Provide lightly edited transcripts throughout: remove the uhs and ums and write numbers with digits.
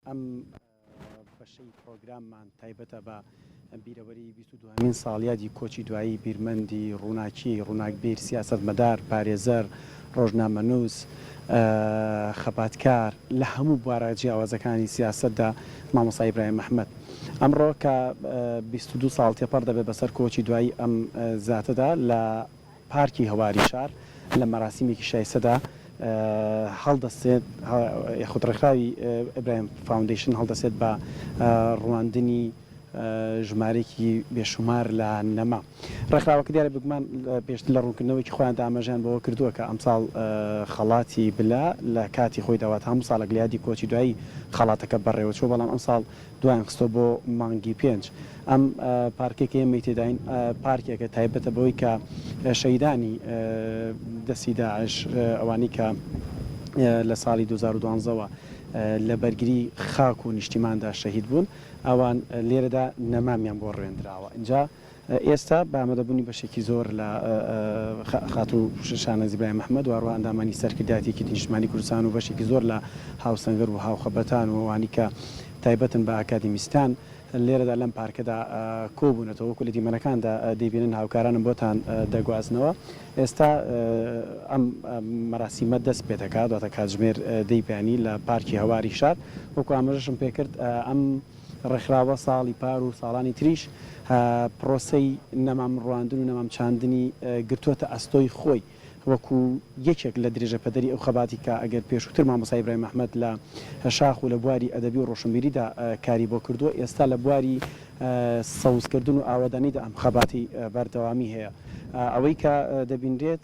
ئەم بەشەی پڕۆگراممان تایبەتە بە بیرەوەری 22 هەمین ساڵیادی کۆچی دوایی بیرمەندی ڕووناکی، ڕووناکبیر، سیاسەتمەدار، پارێزەر، ڕۆژنامەنووس، خەباتکار لە هەموو بوارە جیاوازەکانی سیاسەتدا مامۆستا ئیبراهیم ئەحمەد. ئەمڕۆ کە 22 ساڵ تێپەڕ دەبێت بەسەر کۆچی دوایی ئەم زاتەدا لە پارکی هەواری شار لە مەراسیمێکی شایستەدا هەڵدەستێت یاخود ڕێکخراوی ئیبراهیم فاوندەیشن هەڵدەستێت بە ڕواندنی ژمارەیەکی بێشومار لە نەمام. ڕێکخراوەکە دیارە بێگومان پێشتر لە ڕوونکردنەوەیەکی خۆیاندا ئاماژەیان بەوە کردووە کە ئەمساڵ خەڵاتی بلە لە کاتی خۆیدا واتە هەموو ساڵێک لە یادی کۆچی دوایی خەڵاتەکە بەڕێوەچووە بەڵام ئەمساڵ دوایان خستووە بۆ مانگی پێنج. ئەم پارکەی کە ئێمەی تێداین پارکێکە تایبەتە بەوەی کە شەهیدانی دەستی داعش ئەوانەی کە لە ساڵی 2012 وە لە بەرگری خاک و نیشتیماندا شەهید بوون ئەوان لێرەدا نەمامیان بۆ ڕوێندراوە ئینجا ئێستا بە ئامادەبوونی بەشێکی زۆر لە خاتوو شاناز ئیبراهیم ئەحمەد و هەروەها ئەندامانی سەرکردایەتی یەکێتی نیشتمانی کوردستان و بەشێکی زۆر لە هاوسەنگەر و هاوخەبەتان و ئەوانەی کە تایبەتن بە ئاکادیمیستان لێرەدا لەم پارکەدا کۆبوونەتەوە وەکو لە دیمەنەکاندا دەیبینن هاوکارانم بۆتان دەگوازنەوە ئێستا ئەم مەراسیمە دەست پێدەکات واتە کاتژمێر دەی بەیانی لە پارکی هەواری شار وەکو ئاماژەشم پێکرد ئەم ڕێکخراوە ساڵی پار و ساڵانی تریش پرۆسەی نەمام ڕواندن و نەمام چاندنی گرتووەتە ئەستۆی خۆی وەکو یەکێک لە درێژەپەدەری ئەو خەباتی کە ئەگەر پێشووتر مامۆستا ئیبراهیم ئەحمەد لە شاخ و لە بواری ئەدەبی و ڕۆشنبیریدا کاری بۆ کردووە ئێستا لە بواری سەوزکردن و ئاوەدانیدا ئەم خەباتی بەردەوامی هەیە. ئەوەی کە دەبینرێت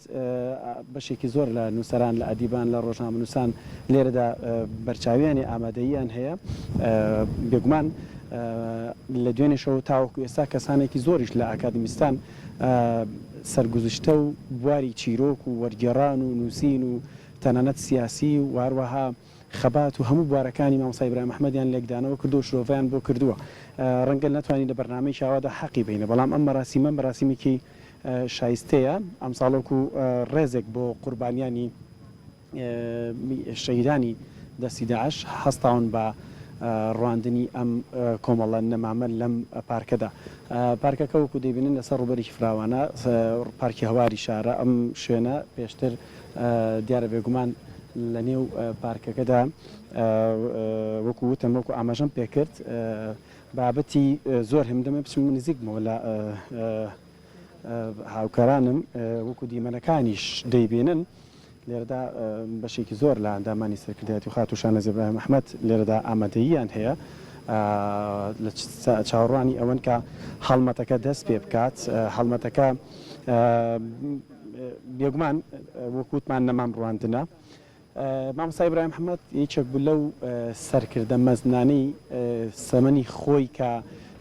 بەشێکی زۆر لە نووسەران، لە ئەدیبان، لە ڕۆژنامەنووسان لێرەدا بەرچاویانی ئامادەییان هەیە. بێگومان لە دوێنێشەوە تاوەکو ئێستا کەسانێکی زۆریش لە ئاکادمیستان سەرگوزشتە و بواری چیرۆک و وەرگێڕان و نووسین و تەنانەت سیاسی و هەروەها خەبات و هەموو بوارەکانی مامۆستا ئیبراهیم ئەحمەدیان لێکدانەوە کردووە و شرۆڤەیان بۆ کردووە. ڕەنگە نەتوانین لە بەرنامەیەکی ئاوادا حەقی بەینە، بەڵام ئەم مەراسیمە مەراسیمێکی شایستەیە، ئەمساڵ وەکو ڕێزێک بۆ قوربانیانی شەهیدانی دەستی داعش هەستاون بە ڕواندنی ئەم کۆمەڵە نەمامە لەم پارکەدا. پارکەکە وەکو دەیبینن لەسەر ڕووبەرێکی فراوانە، پارکی هەواری شارە، ئەم شوێنە پێشتر دیارە بێگومان لە نێو پارکەکەدا وەکو وتم وەکو ئاماژەم پێکرد بابەتی زۆر هەم دەمێ بچم نزیک بمەوە لە هاوکارانم وەکو دیمەنەکانیش دەیبینن لێرەدا بەشێکی زۆر لە ئەندامانی سەرکردایەتی و خاتوو شانەز ئیبراهیم ئەحمەد لێرەدا ئامادەییان هەیە لە چاوەڕوانی ئەوەن کە هەڵمەتەکە دەست پێ بکات هەڵمەتەکە بێگومان وەک وتمان نەمام ڕواندنە. مامۆستا ئیبراهیم محەمەد یەکێک بوو لەو سەرکردە مەزنانەی زەمەنی خۆی کە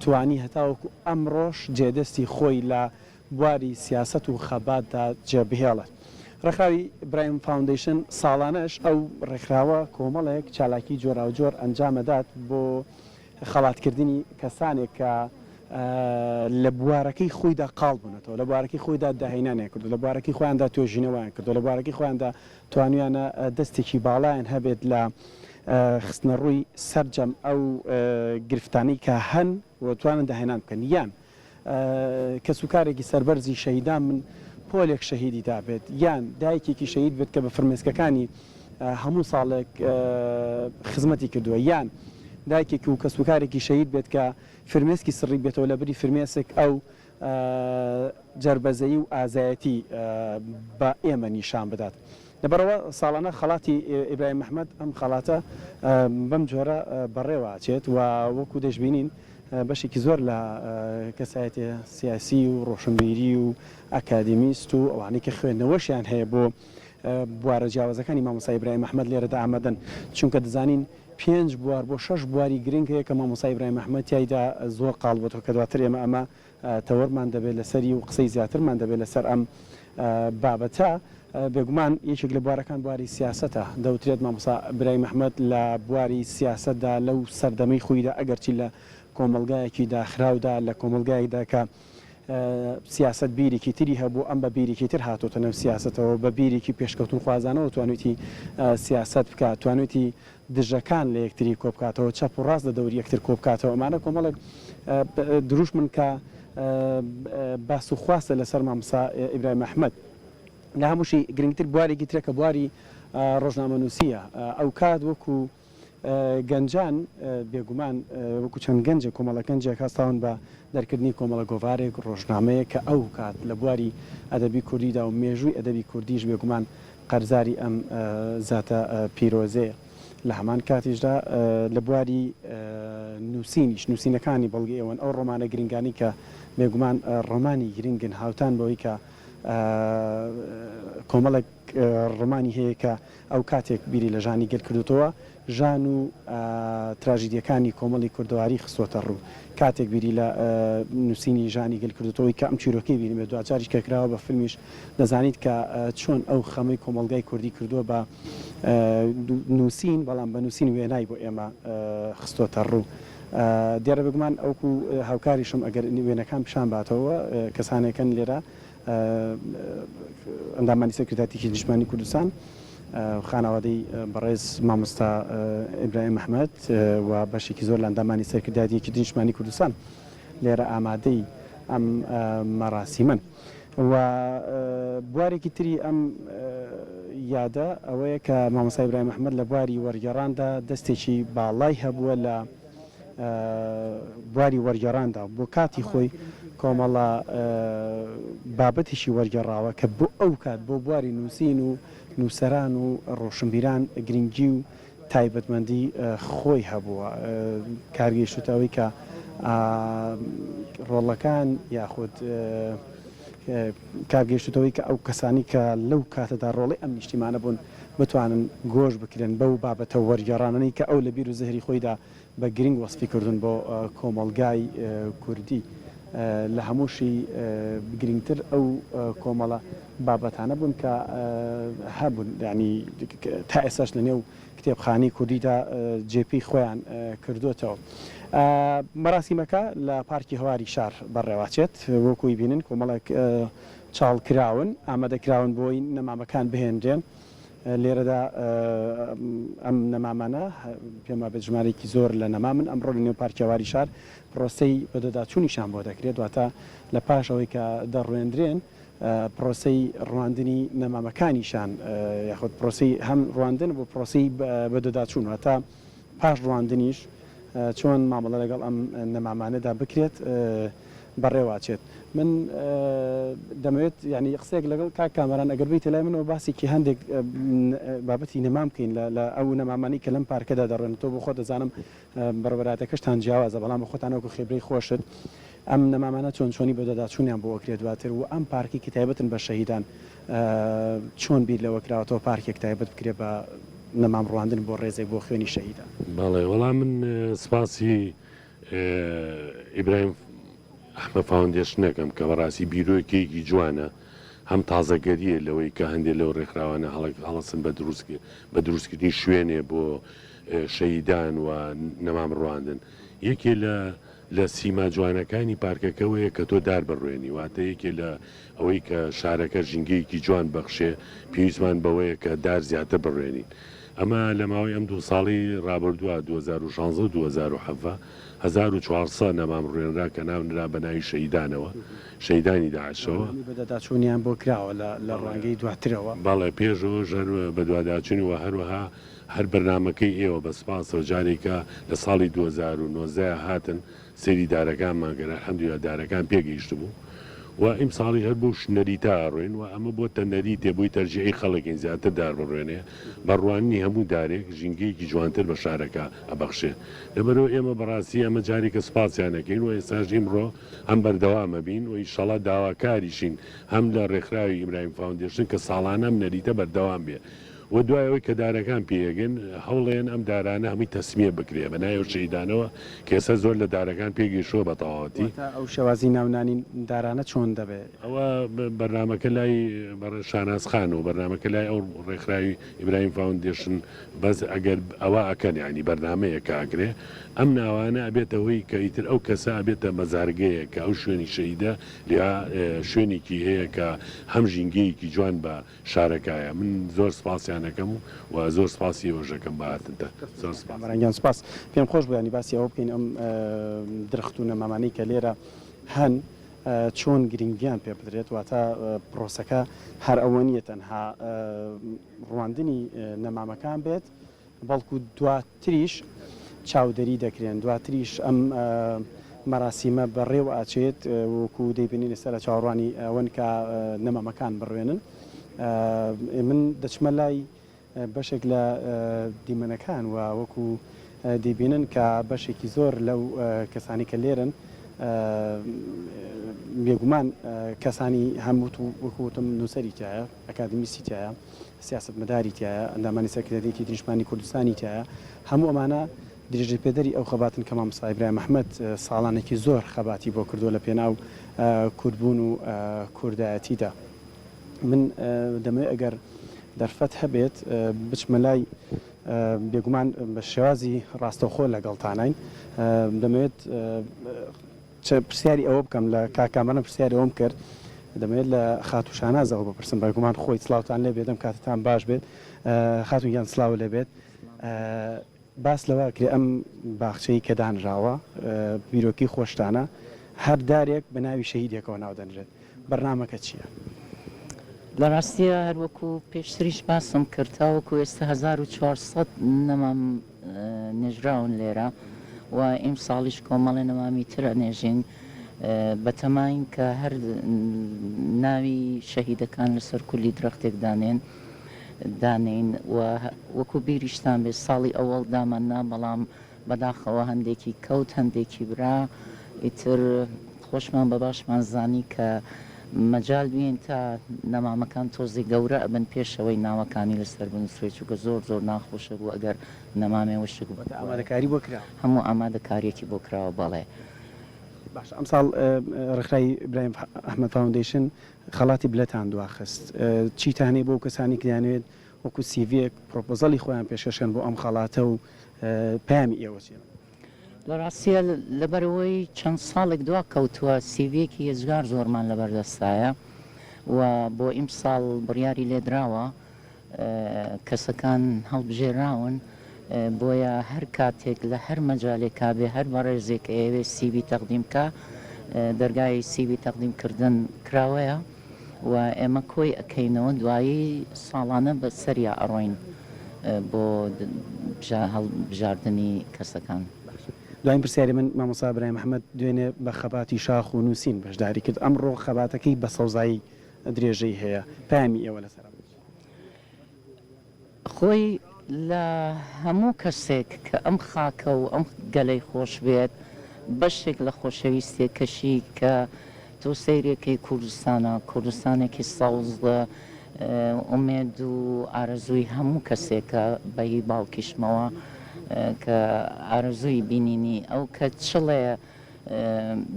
توانی هەتاوەکو ئەمڕۆش جێدەستی خۆی لە بواری سیاسەت و خەباتدا جێبهێڵێت. ڕێکخراوی برایم فاوندەیشن ساڵانەش ئەو ڕێکخراوە کۆمەڵێک چالاکی جۆراوجۆر ئەنجامەدات بۆ خەڵاتکردنی کەسانێک کە لە بوارەکەی خۆیدا قاڵ بوونەتەوە، لە بوارەکەی خۆیدا داهێنانیان کردووە، لە بوارەکەی خۆیاندا توێژینەوەیان کردووە، لە بوارەکەی خۆیاندا توانیویانە دەستێکی باڵایان هەبێت لە خستنەڕووی سەرجەم ئەو گرفتانەی کە هەن و توانن داهێنان بکەن یان کەسوکارێکی سەربەرزی شەهیدان بن پۆلێک شەهیدی دابێت یان دایکێکی شەهید بێت کە بە فرمێسکەکانی هەموو ساڵێک خزمەتی کردووە یان دایکێک و کەسوکارێکی شەهید بێت کە فرمێسکی سڕی بێتەوە لە بری فرمێسک ئەو جەربەزەیی و ئازایەتی بە ئێمە نیشان بدات. لەبەرئەوە ساڵانە خەڵاتی ئیبراهیم ئەحمەد ئەم خەڵاتە بەم جۆرە بەڕێوە ئەچێت و وەکو دەشبینین بەشێکی زۆر لە کەسایەتیە سیاسی و ڕۆشنبیری و ئەکادیمیست و ئەوانەی کە خوێندنەوەشیان هەیە بۆ بوارە جیاوازەکانی مامۆستا ئیبراهیم ئەحمەد لێرەدا ئامادەن چونکە دەزانین پێنج بوار بۆ شەش بواری گرنگ هەیە کە مامۆستا ئیبراهیم ئەحمەد تیایدا زۆر قاڵ بۆتەوە کە دواتر ئێمە ئەمە تەوەرمان دەبێت لەسەری و قسەی زیاترمان دەبێت لەسەر ئەم بابەتە. بێگومان یەکێک لە بوارەکان بواری سیاسەتە، دەوترێت مامۆستا برایم ئەحمەد لە بواری سیاسەتدا لەو سەردەمەی خۆیدا ئەگەرچی لە کۆمەڵگایەکی داخراودا لە کۆمەڵگایەکدا کە سیاسەت بیرێکی تری هەبوو ئەم بە بیرێکی تر هاتۆتە نێو سیاسەتەوە بە بیرێکی پێشکەوتنخوازانەوە توانیویەتی سیاسەت بکات توانیویەتی. دژەکان لە یەکتری کۆبکاتەوە، چەپ و ڕاست لە دەوری یەکتر کۆبکاتەوە، ئەمانە کۆمەڵێک دروشمن کە باس و خواستە لەسەر مامۆستا ئیبراهیم ئەحمەد. لە هەمووشی گرنگتر بوارێکی ترە کە بواری ڕۆژنامەنووسییە. ئەوکات وەکو گەنجان بێگومان وەکو چەند گەنجێک کۆمەڵە گەنجێک هەستاون بە دەرکردنی کۆمەڵە گۆڤارێک ڕۆژنامەیەک کە ئەو کات لە بواری ئەدەبی کوردیدا و مێژووی ئەدەبی کوردیش بێگومان قەرزاری ئەم زاتە پیرۆزەیە. لە هەمان کاتیشدا لە بواری نووسینیش نووسینەکانی بەڵگەی ئەوەن ئەو ڕۆمانە گرنگانەی کە بێگومان ڕۆمانی گرنگن هاوتان بەوەی کە کۆمەڵێک ڕۆمانی هەیە کە ئەو کاتێک بیری لە ژانی گەل کردۆتەوە، ژان و تراژیدیەکانی کۆمەڵی کوردەواری خستۆتە ڕوو. کاتێک بیری لە نووسینی ژانی گەل کردۆتەوەی کە ئەم چیرۆکەی بینیبێت دواجاریش کە کراوە بە فیلمیش دەزانیت کە چۆن ئەو خەمەی کۆمەڵگای کوردی کردووە بە نووسین، بەڵام بە نووسین وێنای بۆ ئێمە خستۆتە ڕوو. دیارە بێگومان ئەوکو هاوکاریشم ئەگەر وێنەکان پیشان باتەوە کەسانێکن لێرە ئەندامانی سەرکردایەتی یەکێتی نیشتمانی کوردستان خانەوادەی بەڕێز مامۆستا ئیبراهیم ئەحمەد و بەشێکی زۆر لە ئەندامانی سەرکردایەتی یەکێتی نیشتمانی کوردستان لێرە ئامادەی ئەم مەراسیمەن و بوارێکی تری ئەم یادە ئەوەیە کە مامۆستا ئیبراهیم ئەحمەد لە بواری وەرگێڕاندا دەستێکی باڵای هەبووە لە بواری وەرگێڕاندا بۆ کاتی خۆی کۆمەڵە بابەتێکی وەرگێڕاوە کە بۆ ئەو کات بۆ بواری نووسین و نووسەران و ڕۆشنبیران گرنگی و تایبەتمەندی خۆی هەبووە کار گەیشتووتە ئەوەی کە ڕۆڵەکان یاخود کار گەیشتووتە ئەوەی کە ئەو کەسانی کە لەو کاتەدا ڕۆڵەی ئەم نیشتیمانە بوون بتوانن گۆش بکرێن بەو بابەتە وەرگێڕانانەی کە ئەو لە بیر و زهری خۆیدا بە گرنگ وەسفی کردوون بۆ کۆمەڵگای کوردی. لە هەمووشی گرنگتر ئەو کۆمەڵە بابەتانە بوون کە هەبوون یانی تا ئێستاش لە نێو کتێبخانەی کوردیدا جێ پێی خۆیان کردووەتەوە. مەراسیمەکە لە پارکی هەواری شار بەڕێوەچێت. وەکوو بینن کۆمەڵێک چاڵ کراون، ئامادە کراون بۆی نەمامەکان بهێنرێن. لێرەدا ئەم نەمامانە پێم وابێت ژمارەیەکی زۆر لە نەمامن ئەمڕۆ لە نێو پارکی هەواری شار پرۆسەی بەدواداچوونیشیان بۆ دەکرێت، واتە لە پاش ئەوەی کە دەڕوێندرێن پرۆسەی ڕواندنی نەمامەکانیشان یاخود پرۆسەی هەم ڕواندن و پرۆسەی بەدواداچوون واتە پاش ڕواندنیش چۆن مامەڵە لەگەڵ ئەم نەمامانەدا بکرێت بەڕێوەچێت. من دەمەوێت یانی قسەیەک لەگەڵ کاک کامەران ئەگەر بێیتە لای منەوە باسێکی هەندێک بابەتی نەمام بکەین لە ئەو نەمامانەی کە لەم پارکەدا دەڕوێن تۆ بۆ خۆت دەزانم بەڕێوەبەرایەتەکەشتان جیاوازە بەڵام بۆ خۆتان وەکو خێبرەی خۆشت ئەم نەمامانە چۆن چۆنی بەدواداچوونیان بۆ ئەکرێت دواتر و ئەم پارکەی کە تایبەتن بە شەهیدان چۆن بیر لەوە کراوەتەوە پارکێک تایبەت بکرێت بە نەمام ڕواندن بۆ ڕێزێک بۆ خوێنی شەهیدان؟ بەڵێ وەڵا من سپاسی ئیبراهیم ئەحمە فاوندێشن ئەکەم کە بەڕاستی بیرۆکەیەکی جوانە هەم تازەگەریە لەوەی کە هەندێ لەو ڕێکخراوانە هەڵەسن بە دروست بە دروستکردنی شوێنێ بۆ شەهیدان و نەمام ڕواندن یەکێ لە لە سیما جوانەکانی پارکەکەوەیە کە تۆ دار بڕوێنی واتە یەکێ لە ئەوەی کە شارەکە ژینگەیەکی جوان بەخشێ پێویستمان بەوەیە کە دار زیاتر بڕوێنین ئەمە لە ماوەی ئەم دوو ساڵەی ڕابردووە، 2016 و 2017، 1400 نەمام ڕوێنرا کە ناو نرا بە ناوی شەهیدانەوە، شەهیدانی داعشەوە. بەرنامەی بەدواداچوونیان بۆ کراوە لە ڕوانگەی دواترەوە؟ بەڵێ، پێش ئەوەش هەر بەدواداچوونی و هەروەها هەر بەرنامەکەی ئێوە بە سپاسەوە جارێکە لە ساڵی 2019 هاتن سەیری دارەکانمان کرد الحمدللە دارەکان پێگەیشتبوو و ئیمساڵیش هەر بەو نەریتە ئەڕۆین و ئەمە بۆتە نەریتێ بۆی تەرجیعی خەڵکین زیاتر دار بڕوێنێ بە ڕواننی هەموو دارێک ژینگەیەکی جوانتر بە شارەکە ئەبەخشێ لەبەرئەوە ئێمە بەڕاستی ئەمە جارێکە سوپاسیان ئەکەین و ئێستاش ئیمڕۆ هەم بەردەوام ئەبین و ئیشەڵا داواکاریشین هەم لە ڕێکخراوی ئیبراهیم فاوندێشن کە ساڵانە ئەم نەریتە بەردەوام بێ و دوای ئەوەی کە دارەکان پێیەگەن هەوڵێن ئەم دارانە هەمووی تەسمیە بکرێ بە ناوی ئەو شەهیدانەوە کە ئێستا زۆر لە دارەکان پێگەیشتووە بە تەواوەتی. واتە ئەو شێوازی ناونانی دارانە چۆن دەبێ؟ ئەوە بەرنامەکە لای بەڕێز شاناز خان و بەرنامەکە لای ئەو ڕێکخراوی ئیبراهیم فاوندێشن بەس ئەگەر ئەوە ئەکەن یانی بەرنامەیەک کە ئەکرێ ئەم ناوانە ئەبێتە هۆی کە ئیتر ئەو کەسە ئەبێتە مەزارگەیەک کە ئەو شوێنی شەهیدە لێ شوێنێکی هەیە کە هەم ژینگەیەکی جوان بە شارەکایە من زۆر سپاسیان. سپاستان ئەکەم و زۆر سپاسی ئێوەش ئەکەم بە هاتنتان. زۆر سپاس. کامەران گیان سپاس. پێم خۆش بوو یانی باسی ئەوە بکەین ئەم درەخت و نەمامانەی کە لێرە هەن چۆن گرنگیان پێ بدرێت واتە پرۆسەکە هەر ئەوە نییە تەنها ڕواندنی نەمامەکان بێت بەڵکو دواتریش چاودێری دەکرێن، دواتریش ئەم مەراسیمە بەڕێوە ئەچێت، وەکو دەیبینین ئێستا لە چاوەڕوانی ئەوەن کە نەمامەکان بڕوێنن. من دەچمە لای بەشێک لە دیمەنەکان و وەکو دەیبینن کە بەشێکی زۆر لەو کەسانی کە لێرەن بێگومان کەسانی هەموو وەکو وتم نووسەری تایە، ئەکادیمیستی تایە، سیاسەتمەداری تیایە، ئەندامانی سەرکردایەتی نیشتمانی کوردستانی تیایە، هەموو ئەمانە درێژەپێدەری ئەو خەباتن کە مامۆستا ئیبراهیم ئەحمەد ساڵانێکی زۆر خەباتی بۆ کردووە لە پێناو کوردبوون و کوردایەتیدا. من دەمەوێت ئەگەر دەرفەت هەبێت بچمە لای بێگومان بە شێوازی ڕاستەوخۆ لەگەڵتانین دەمەوێت پرسیاری ئەوە بکەم لە کاک کامەران پرسیاری ئەوەم کرد دەمەوێت لە خاتوو شانازەوە بپرسم بێگومان خۆی سڵاوتان لێ بێت ئەم کاتتان باش بێت خاتوو گیان سڵاو لێ بێت باس لەوە کرێ ئەم باخچەی کە دانراوە بیرۆکی خۆشتانە هەر دارێک بە ناوی شەهیدێکەوە ناودەنرێت بەرنامەکە چییە؟ لە ڕاستیا هەر وەکو پێشتریش باسم کرد تاوەکو ئێستا 1400 نەمام نێژراون لێرە و ئیمساڵیش کۆمەڵێ نەمامی تر ئەنێژین بەتەماین کە هەر ناوی شەهیدەکان لەسەر کولی درەختێک دانێن دانێین و وەکو بیریشتان بێت ساڵی ئەوەڵ دامان نا بەڵام بەداخەوە هەندێکی کەوت هەندێکی برا ئیتر خۆشمان بە باشمان زانی کە مەجال بیەین تا نەمامەکان تۆزێ گەورە ئەبن پێش ئەوەی ناوەکانی لەسەر بنوسرێ چونکە زۆر زۆر ناخۆشە بوو ئەگەر نەمامێ وشک واتە ئامادەکاری بۆ کراوە؟ هەموو ئامادەکاریەکی بۆ کراوە بەڵێ. باشە ئەمساڵ ڕێکخراوی ئیبراهیم ئەحمەد فاوندەیشن خەڵاتی بلەتان دواخست چیتان هەیە بۆ ئەو کەسانەی کە دەیانەوێت وەکو سیڤیەک پرۆپۆزەڵی خۆیان پێشکەش کەن بۆ ئەم خەڵاتە و پەیامی ئێوە چیە؟ لە ڕاستیا لەبەرئەوەی چەند ساڵێک دوا کەوتووە سیڤیەکی یەجگار زۆرمان لەبەردەستایە و بۆ ئیمساڵ بڕیاری لێدراوە کەسەکان هەڵبژێراون بۆیە هەر کاتێک لە هەر مەجالێکا بێ هەر بەڕێزێک ئەیەوێ سیڤی تەقدیم کا دەرگای سیڤی تەقدیم کردن کراوەیە و ئێمە کۆی ئەکەینەوە دوایی ساڵانە بە سەریا ئەڕۆین بۆ هەڵبژاردنی کەسەکان. دواین پرسیاری من مامۆستا برایم ئەحمەد دوێنێ بە خەباتی شاخ و نووسین بەشداری کرد ئەمڕۆ خەباتەکەی بە سەوزایی درێژەی هەیە پەیامی ئێوە لەسەر ئەمە چیە؟ خۆی لە هەموو کەسێک کە ئەم خاکە و ئەم گەلەی خۆش بێت، بەشێک لە خۆشەویستیەکەشی کە تۆ سەیرێکەی کوردستانە، کوردستانێکی سەوز، ئومێد و ئارەزووی هەموو کەسێکە بە هی باوکیشمەوە کە ئارەزووی بینینی ئەو کە چڵێ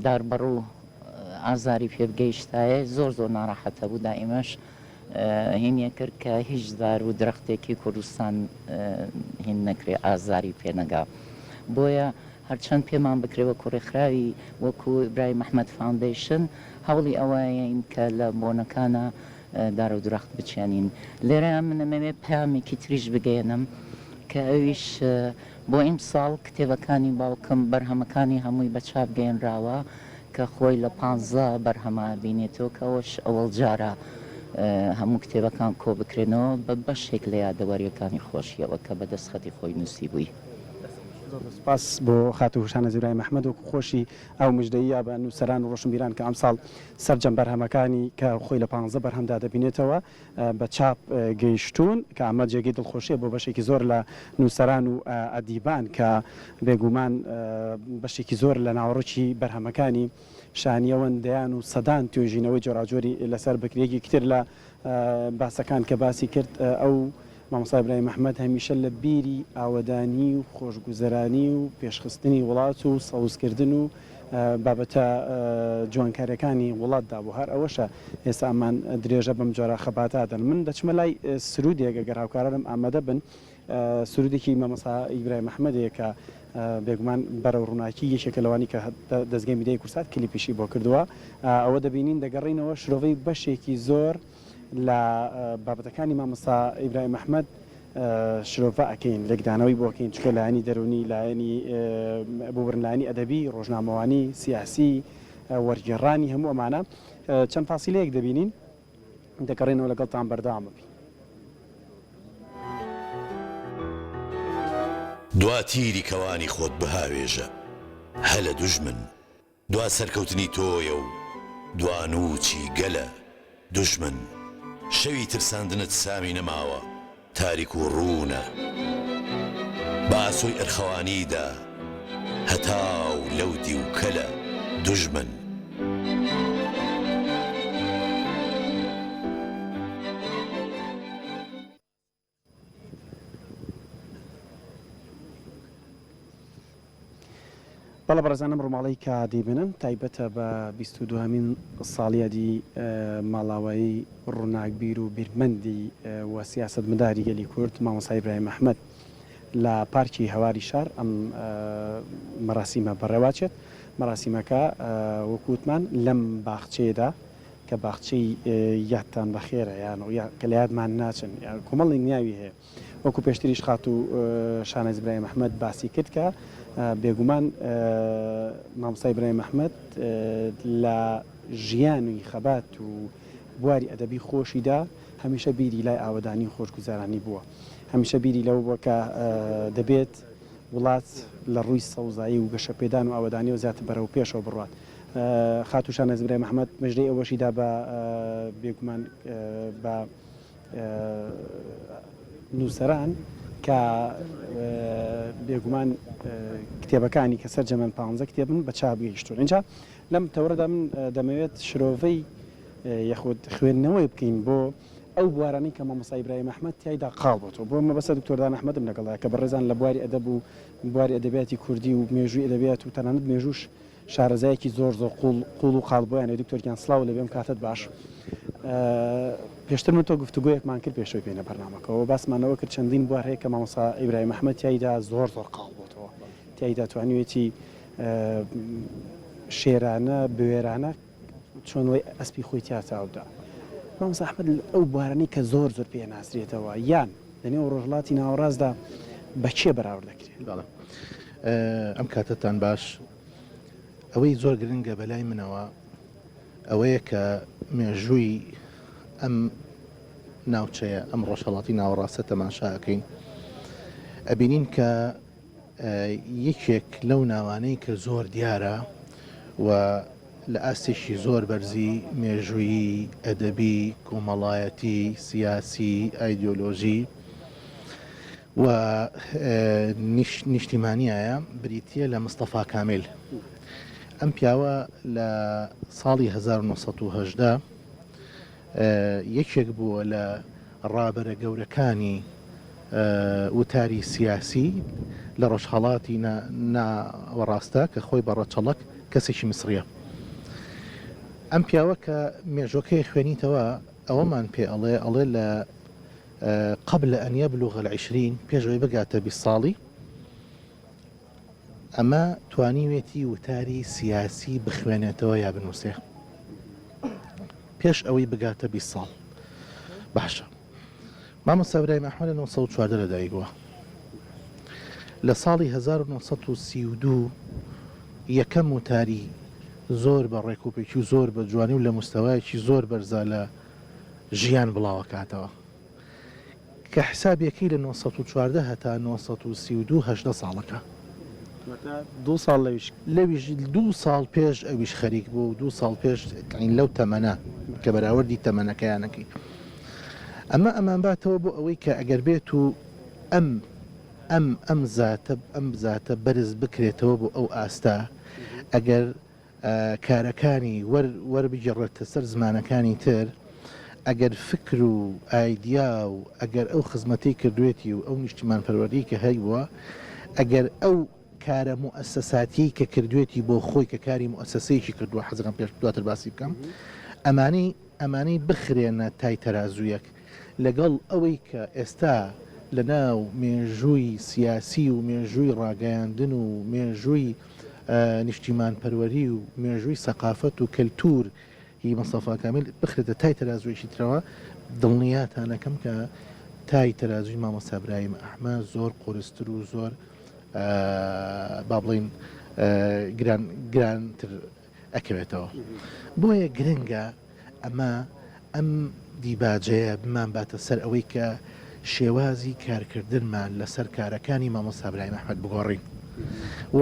داربەڕوو ئازاری پێ بگەیشتایە زۆر زۆر ناڕەحەت ئەبوو دائیمەش هینیە کرد کە هیچ دار و درەختێکی کوردستان هین نەکرێ ئازاری پێ نەگا بۆیە هەرچەند پێمان بکرێ وەکو ڕێکخراوی وەکو ئیبراهیم ئەحمەد فاوندەیشن هەوڵی ئەوەین کە لە بۆنەکانا دار و درەخت بچێنین لێرەیا من ئەمەوێ پەیامێکی تریش بگەیەنم کە ئەویش بۆ ئیمساڵ کتێبەکانی باوکم بەرهەمەکانی هەمووی بە چاپ گەیەنراوە کە خۆی لە پانزە بەرهەما ئەبینێتەوە کە ئەوەش ئەوەڵ جارە هەموو کتێبەکان کۆ بکرێنەوە بە بەشێک لە یادەوەریەکانی خۆشیەوە کە بە دەستخەتی خۆی نووسیبووی. زۆر زۆر سوپاس بۆ خاتوو هوشانە ئیبراهیم ئەحمەد وەکو خۆشی ئەو مژدەیە بە نووسەران و ڕۆشنبیران کە ئەمساڵ سەرجەم بەرهەمەکانی کە خۆی لە پانزە بەرهەمدا دەبینێتەوە بە چاپ گەیشتوون کە ئەمە جێگەی دڵخۆشیە بۆ بەشێکی زۆر لە نووسەران و ئەدیبان کە بێگومان بەشێکی زۆر لە ناوەڕۆکی بەرهەمەکانی شانیەوەن دەیان و سەدان توێژینەوەی جۆراوجۆری لەسەر بکرێت. یەکێکی تر لە باسەکان کە باسی کرد ئەو مامۆستا ئیبراهیم ئەحمەد هەمیشە لە بیری ئاوەدانی و خۆشگوزەرانی و پێشخستنی وڵات و سەوزکردن و بابەتە جوانکاریەکانی وڵاتدا بوو، هەر ئەوەشە ئێستا ئەمان درێژە بەم جۆرە خەباتە ئەدەن. من دەچمە لای سرودێک ئەگەر هاوکارانم ئامادە بن، سرودێکی مامۆستا ئیبراهیم ئەحمەدەیە کە بێگومان بەرەو ڕووناکی یەکێکە لەوانی کە دەزگای میدیای کوردسات کلیپیشی بۆ کردووە. ئەوە دەبینین دەگەڕێینەوە شرۆڤەی بەشێکی زۆر. لە بابەتەکانی مامۆستا ئیبراهیم ئەحمەد شرۆڤە ئەکەین، لێکدانەوەی بۆ ئەکەین، چونکە لایەنی دەروونی، لایەنی ببورن لایەنی ئەدەبی، ڕۆژنامەوانی، سیاسی، وەرگێڕانی هەموو ئەمانە چەند فاسیلەیەک دەبینین، دەگەڕێنەوە لەگەڵتان بەردەوام ئەبین. دوا تیری کەوانی خۆت بهاوێژە هەلە دوژمن. دوا سەرکەوتنی تۆیە و دوا نووچی گەلە دوژمن شەوی ترساندنت سامی نەماوە تاریک و ڕوونە بە ئاسۆی ئەرخەوانیدا هەتاو لەو دیو کەلە دوژمن. بەڵێ بەڕێزان ئەم ڕووماڵەی کە دەیبینن تایبەتە بە 22مین ساڵیادی ماڵاوایی ڕووناکبیر و بیرمەندی و سیاسەتمەداری گەلی کورد مامۆستا ئیبراهیم ئەحمەد لە پارکی هەواری شار ئەم مەراسیمە بەڕێواچێت مەراسیمەکە وەکو وتمان لەم باخچەیەدا کە باخچەی یادتان بەخێرە یان کە لە یادمان ناچن یان کۆمەڵێک ناوی هەیە وەکو پێشتریش خاتوو شاناز ئیبراهیم ئەحمەد باسی کرد کە بێگومان مامۆستا ئیبراهیم ئەحمەد لە ژیانی خەبات و بواری ئەدەبی خۆشیدا هەمیشە بیری لای ئاوەدانی و خۆشگوزەرانی بووە هەمیشە بیری لەوە بووە کە دەبێت وڵات لە ڕووی سەوزایی و گەشەپێدان و ئاوەدانیەوە زیاتر بەرەو پێشەوە بڕوات. خاتوو شاناز ئیبراهیم ئەحمەد مژدەی ئەوەشی دا بە بێگومان بە نووسەران کە بێگومان کتێبەکانی کە سەرجەمەن پانزە کتێبن بە چاپ گەیشتوون. ئینجا لەم تەوەرەدا من دەمەوێت شرۆڤەی یەخود خوێندنەوەی بکەین بۆ ئەو بوارانەی کە مامۆستا ئیبراهیم ئەحمەد تیایدا قاڵ بۆتەوە. بۆ مەبەستە دکتۆر دان ئەحمەدم لەگەڵدایە کە بەڕێزان لە بواری ئەدەب و بواری ئەدەبیاتی کوردی و مێژووی ئەدەبیات و تەنانەت مێژووش شارەزایەکی زۆر زۆر قوڵ قوڵ و قاڵ بۆیانە دکتۆر گیان سڵاو لێبێ ئەم کاتەت باش پێشتر من تۆ گفتوگۆیەکمان کرد پێشەوەی بێنە بەرنامەکەەوە باسمانەوە کرد چەندین بوار هەیە کە مامۆستا ئیبراهیم ئەحمەد تیایدا زۆر زۆر قاڵ بۆتەوە تیایدا توانیوێتی شێرانە بوێرانە چۆن وەی ئەسپی خۆی تیا تاو بدا. مامۆستا ئەحمەد ئەو بوارانەی کە زۆر زۆر پێ ئەناسرێتەوە یان لە نێو ڕۆژهەڵاتی ناوەڕاستدا بە کێ بەراورد دەکرێ؟ بەڵێ ئەم کاتەتان باش. ئەوەی زۆر گرنگە بە لای منەوە ئەوەیە کە مێژووی ئەم ناوچەیە، ئەم ڕۆژهەڵاتی ناوەڕاستە تەماشا ئەکەین ئەبینین کە یەکێک لەو ناوانەی کە زۆر دیارە و لە ئاستێکی زۆر بەرزی مێژوویی، ئەدەبی، کۆمەڵایەتی، سیاسی، ئایدیۆلۆژی و نیشتیمانیایە بریتییە لە مستەفا کامیل. ئەم پیاوە لە ساڵی 1918 یەکێک بووە لە ڕابەرە گەورەکانی وتاری سیاسی لە ڕۆژهەڵاتی ناوەڕاستە کە خۆی بە ڕەچەڵەک کەسێکی میسڕیە. ئەم پیاوە کە مێژوەکەی خوێنیتەوە ئەوەمان پێ ئەڵێ، ئەڵێ لە قبل ان یبلغ العشرین پێش ئەوەی بگاتە 20 ساڵی ئەمە توانیوێتی وتاری سیاسی بخوێنێتەوە یا بنووسێ پێش ئەوەی بگاتە 20 ساڵ. باشە مامۆستا برایم ئەحمەد لە 914 لەدایک بووە. لە ساڵی 1932 یەکەم وتاری زۆر بە ڕێکوپێکی و زۆر بە جوانی و لە مستەوایەکی زۆر بەرزا لە ژیان بڵاوەکاتەوە. کە حسابیەکەی لە 914 هەتا 932 18 ساڵەکە. واتە دوو ساڵ لەویش. لەویش دوو ساڵ پێش ئەویش خەریک بووە و دوو ساڵ پێش یانی لەو تەمەنە کە بەراوردی تەمەنەکەیان ئەکەی. ئەمە ئەمانباتەوە بۆ ئەوەی کە ئەگەر بێت و ئەم ئەم ئەم زاتە ئەم زاتە بەرز بکرێتەوە بۆ ئەو ئاستە ئەگەر کارەکانی وەر وەربگێڕێتە سەر زمانەکانی تر، ئەگەر فکر و ئایدیا و ئەگەر ئەو خزمەتەی کردوێتی و ئەو نیشتیمانپەروەریەی کە هەیبووە، ئەگەر ئەو کارە موئەسەساتیەی کە کردوێتی بۆ خۆی کە کاری موئەسەسەیەکی کردووە حەزەکەم پێش دواتر باسی بکەم ئەمانەی ئەمانەی بخرێنە تای تەرازوویەک لەگەڵ ئەوەی کە ئێستا لە ناو مێژووی سیاسی و مێژووی ڕاگەیاندن و مێژووی نیشتیمانپەروەری و مێژووی سەقافەت و کەلتوور ی مستەفا کامیل بخرێتە تای تەرازوویەکی ترەوە. دڵنیاتانەکەم کە تای تەرازووی مامۆستا برایم ئەحمە زۆر قورستر و زۆر با بڵین گران گرانتر ئەکەوێتەوە. بۆیە گرنگە ئەمە ئەم دیباجەیە بمانباتە سەر ئەوەی کە شێوازی کارکردنمان لەسەر کارەکانی مامۆستا برایم ئەحمەد بگۆڕین و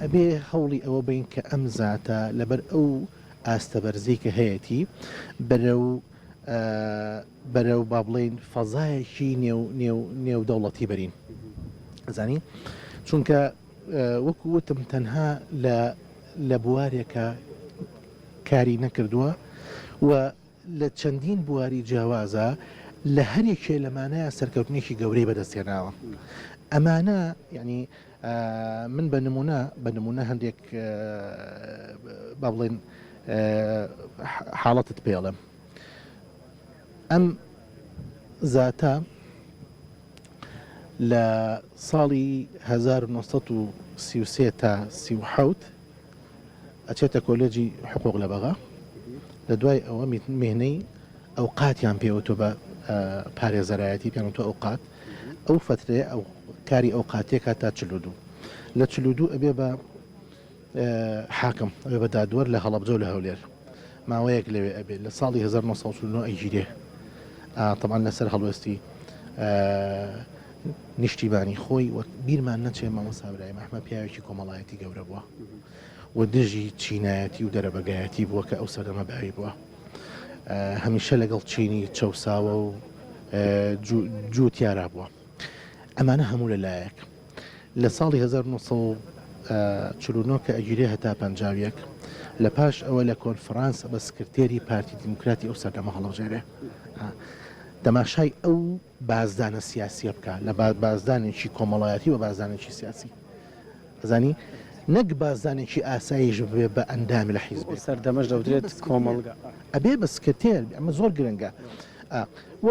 ئەبێ هەوڵی ئەوە بین کە ئەم زاتە لەبەر ئەو ئاستە بەرزەی کە هەیەتی بەرەو بەرەو با بڵێین فەزایەکی نێو نێو نێودەوڵەتی بەرین زانی چونکە وەکو وتم تەنها لە لە بوارێکا کاری نەکردووە و لە چەندین بواری جیاوازا لە هەر یەکێ لەمانەیا سەرکەوتنێکی گەورەی بەدەست هێناوە. ئەمانە یانی من بە نمونە بە نمونە هەندێک با بڵێن حاڵەتت پێڵێم ئەم زاتە لە ساڵی 1933 تا 37 ئەچێتە کۆلێجی حقوق لە بەغا، لە دوای ئەوە میهنەی ئەوقاتیان پێ وتوە بە پارێزەرایەتی پێیان وتوە ئەوقات، ئەو فەترەیە ئەو کاری ئەوقاتیەکا تا 42 لە 42 ئەبێ بە حاکم ئەبێ بە دادوەر لە هەڵەبجە و لە هەولێر ماوەیەک لەوێ ئەبێ لە ساڵی 1949 ئەگیرێ تەبعەن لەسەر هەڵوێستی نیشتیمانی خۆی و بیرمان نەچێ مامۆستا برایم ئەحمەد پیاوێکی کۆمەڵایەتی گەورە بووە و دژی چینایەتی و دەرەبەگایەتی بووە کە ئەو سەردەمە باوی بووە هەمیشە لەگەڵ چینی چەوساوە و جووتیارا بووە ئەمانە هەموو لە لایەک لە ساڵی 1949 کە ئەگیرێ هەتا 51 لە پاش ئەوە لە کۆنفرانس بە سکرتێری پارتی دیموکراتی ئەو سەردەمە هەڵەبژێرێ تەماشای ئەو بازدانە سیاسیە بکا لە بازدانێکی کۆمەڵایەتی بە بازدانێکی سیاسی ئەزانی نەک بازدانێکی ئاساییش ببێ بە ئەندام لە حیزبێک. ئەو سەردەمەش دەوترێت کۆمەڵگا. ئەبێ بە سکرتێر ئەمە زۆر گرنگە و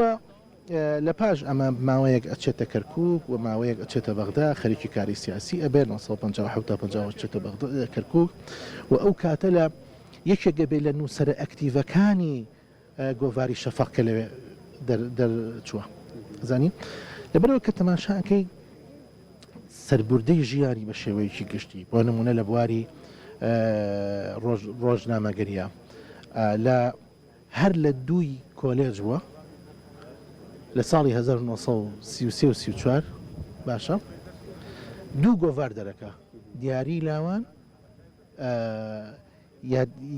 لە پاش ئەمە ماوەیەک ئەچێتە کەرکوک و ماوەیەک ئەچێتە بەغدا خەریکی کاری سیاسی ئەبێ 957 تا 58 ئەچێتە بەغدا کەرکوک و ئەو کاتە لە یەکێک ئەبێ لە نووسەرە ئەکتیڤەکانی گۆڤاری شەفەق کە لەوێ دەرچووە زانی لەبەرەوە کە تەماشا ئەکەی سەربوردەی ژیانی بە شێوەیەکی گشتی بۆ نمونە لە بواری ڕۆژنامەگەریە لە هەر لە دووی کۆلێج بووە لە ساڵی 1933 و 34 باشە دوو گۆڤار دەرەکە دیاری لاوان